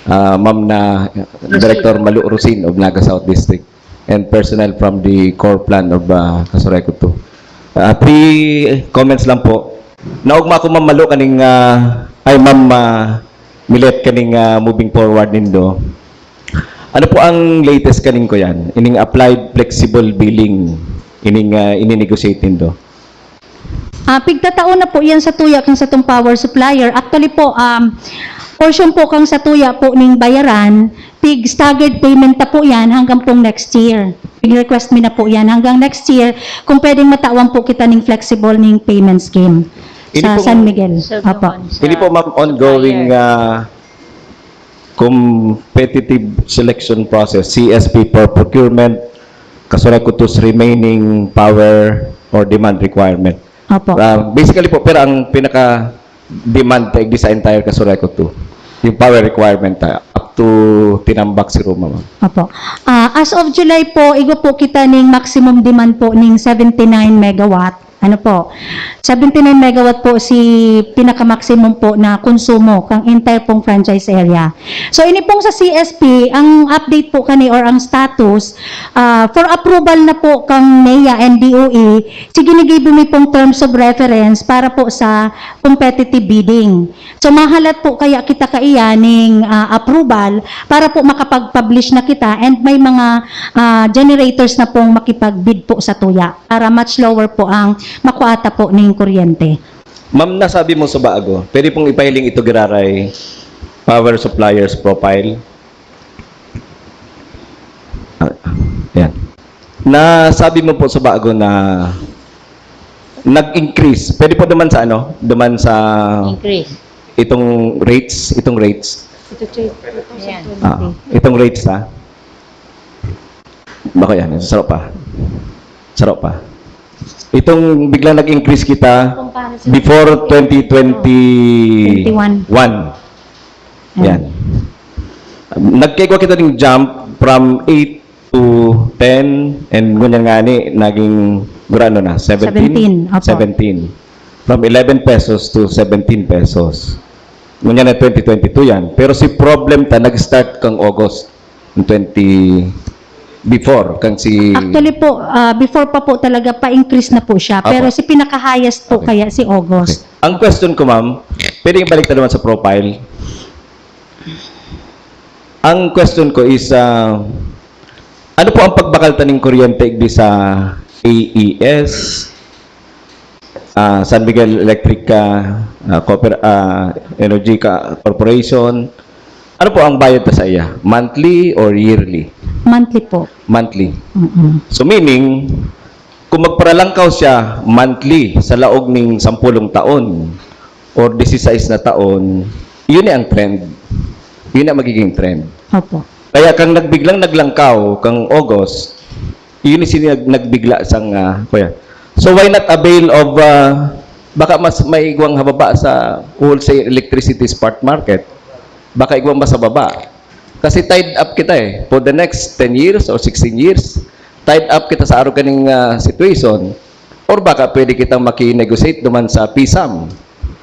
uh, Ma'am na Director Malu Rosin of Naga South District, and personnel from the core plan of uh, Kasuray Kuto. Uh, three comments lang po. Naugma ko, Ma'am Malu, kaning, uh, ay, Ma'am uh, Milet, kaning uh, moving forward nindo. Ano po ang latest kaning ko yan? Ining applied flexible billing, ining uh, ini-negotiate nindo? Ah, pigtatao na po yan sa tuya kang satong power supplier. Actually po, um, portion po kang sa tuya po ning bayaran, pig staggered payment na po yan hanggang pong next year. Pig-request mi na po yan hanggang next year kung pwedeng matawan po kita ning flexible ning payment scheme sa San Miguel. Opo. Hindi po, ma'am, ongoing uh, competitive selection process, C S P, for procurement, Kasuray Kuto's remaining power or demand requirement. Opo. Uh, basically po, pero ang pinaka demand ta igdi sa entire Kasuray Kuto, yung power requirement ta, up to Tinambac, Siruma, ma'am. Opo. Ah, as of July po, igo po kita ning maximum demand po ning seventy-nine megawatt. Ano po? Seventy-nine megawatt po si pinaka-maximum po na konsumo kang entire pong franchise area. So, ini pong sa C S P, ang update po kani or ang status, ah, for approval na po kang NEA and D O E, sige, ginigibo mi pong terms of reference para po sa competitive bidding. So, mahalat po kaya kita kaiya ning ah, approval para po makapag-publish na kita and may mga ah, generators na pong makipag-bid po sa tuya para much lower po ang makuata po ning kuryente. Ma'am, nasabi mo sa bago, pwede pong ipahiling ito giraray power suppliers profile. Ah, yan. Nasabi mo po sa bago na nag-increase. Pwede po naman sa ano, naman sa Increase. Itong rates, itong rates. Yan. Ah, itong rates ha. Baka yan, sarap pa. Sarap pa. Itong biglang nag-increase kita before twenty twenty-one. Yan. Nagkaigwa kita ng jump from eight to ten, and ngunyan nga ni, naging, gurano na, seventeen? Seventeen, opo. Seventeen. From eleven pesos to seventeen pesos. Ngunyan na twenty twenty-two yan. Pero si problem ta, nag-start kang August twenty, before, kan si... Actually po, ah, before pa po talaga, pa-increase na po siya. Apo. Pero si pinaka-highest po Okay. kaya si August. Okay. Ang question ko, ma'am, pwede ibalik na naman sa profile. Ang question ko is, ah, ano po ang pagbakal ta ning kuryente igdi sa A E S, ah, San Miguel Electric, ah, ah, Cooper-, ah, Energy Ka-, Corporation? Ano po ang bayad ta sa iya? Monthly or yearly? Monthly po. Monthly. Mm-mm. So meaning, kung magparalangkaw siya monthly sa laog ning sampulong taon or disisais na taon, yun ang trend. Yun ang magiging trend. Opo. Kaya kang nagbiglang naglangkaw kang August, yun yung sinag- nagbigla sang, ah, kuya. So why not avail of, ah, baka mas maigwang hababa sa wholesale electricity spot market? Baka igwang mas hababa. Kasi tied up kita eh. For the next ten years or sixteen years, tied up kita sa arog kaning, ah, situation. Or baka pwede kitang maki-negotiate duman sa PSAM.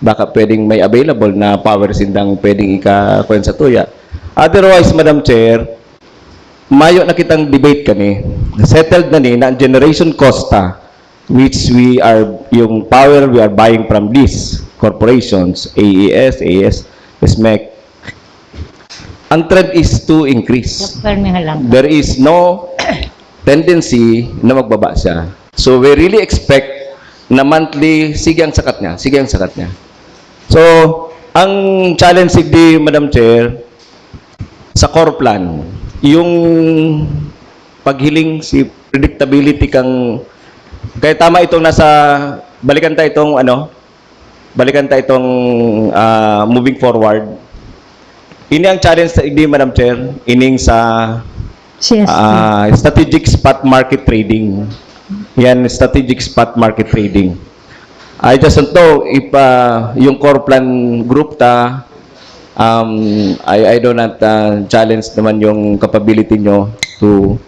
Baka pwedeng may available na power sindang pwedeng ika-, kuwan sa tuya. Otherwise, Madam Chair, mayo na kitang debate kani. Settled na ni na ang generation cost ta, which we are, yung power we are buying from these corporations, A E S, A E S, SMEC, ang trend is to increase. Permi lang. There is no tendency na magbaba siya. So we really expect na monthly, sige ang sakat niya, sige ang sakat niya. So, ang challenge di, Madam Chair, sa core plan, yung paghiling si predictability kang, kaya tama itong nasa, balikan ta itong ano, balikan ta itong, ah, moving forward. Ini ang challenge sa igdi, Madam Chair, ining sa C S T. ah, strategic spot market trading. Yan, strategic spot market trading. I just don't know if, ah, yung core plan group ta, um, I, I do not, ah, challenge naman yung capability nyo to,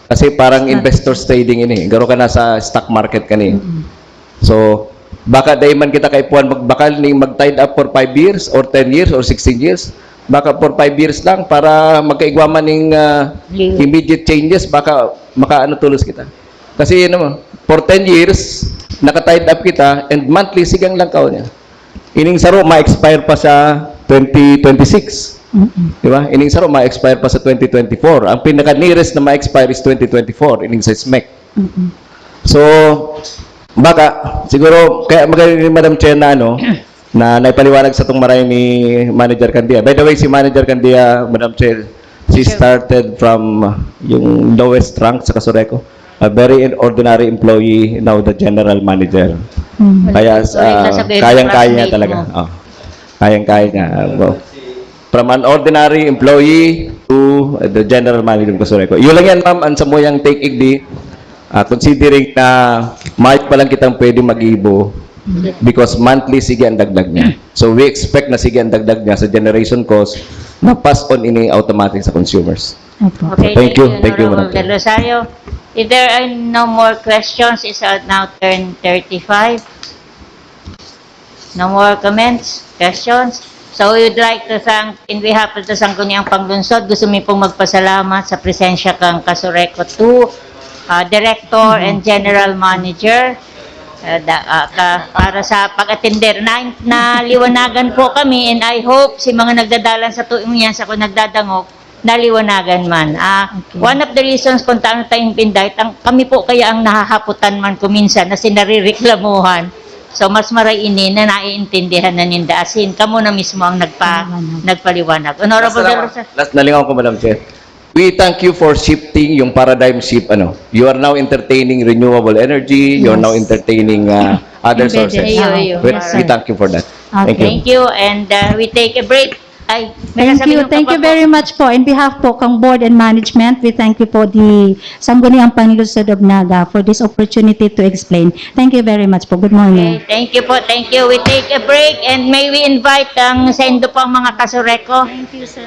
kasi parang Strategy. Investors trading ini. Garo ka na sa stock market kani. Mm-mm. So, baka dai man kita kaipuhan magbakal ning mag-tied up for five years or ten years or sixteen years. Baka for five years lang para magkaigwa man ning, ah, Liw. Immediate changes, baka makaano tulos kita. Kasi yun naman, for ten years, naka-tied up kita and monthly sigang langkaw niya. Ining saro, ma-expire pa sa twenty twenty-six. Mm-mm. Di ba? Ining saro, ma-expire pa sa twenty twenty-four. Ang pinaka-nearest na ma-expire is twenty twenty-four, ining sa SMEC. Mm-mm. So, baka, siguro, kaya magaling ni Madam Chair na ano, na naipaliwanag sa tong maray ni Manager Candia. By the way, si Manager Candia, Madam Chair, she Sure. started from, uh, yung lowest rank sa Casureco. A very ordinary employee, now the general manager. Mm. Kaya, Sorry, ah, sasabihin, kayang-kaya niya classmate talaga. mo. Oh. Kayang-kaya niya. Ah, bro. From an ordinary employee to, uh, the general manager ng Casureco. Yun lang yan, ma'am, ang samuyang take igdi. Ah, considering na mayo pa lang kitang pwede mag-ibo because monthly sige ang dagdag niya. So we expect na sige ang dagdag niya sa generation cost na pass on ini automatic sa consumers. Opo. Okay, Thank thank, you. you, Thank you, Honorable Madam Chair. Del Rosario. If there are no more questions, it's, uh, now ten thirty-five. No more comments, questions? So we would like to thank, in behalf of the Sangguniang Panglungsod, gusto mi pong magpasalamat sa presensya kang Casureco two, uh, Director and General Manager. Uh, da- uh, ka- para sa pag-atender. Na, naliwanagan po kami, and I hope si mga nagdadalan sa tuong yan, sa kung nagdadangog, naliwanagan man. Ah, Okay. One of the reasons kung taano tayo invite, ang, kami po kaya ang nahahaputan man kuminsan na sinarereklamuhan. So, mas maray ini na naiintindihan na ninda. As in, kamo na mismo ang nagpa, Paliwanag. nagpaliwanag. Honorable Del Rosario. Last na lang ako, Madam Chair. We thank you for shifting yung paradigm shift. Ano, you are now entertaining renewable energy. You are now Yes. entertaining, uh, other Embedded. sources. Iyo, iyo. We, Yes, we sir. Thank you for that. Okay. Thank you. Thank you, and uh, we take a break. Ay, may Thank sasabihin you. ka Thank pa you po? very much po. In behalf po kang board and management, we thank you po the Sangguniang Panglungsod of Naga for this opportunity to explain. Thank you very much po. Good morning. Okay, thank you po, thank you. We take a break and may we invite ang sa indo po ang mga Casureco. Thank you, sir.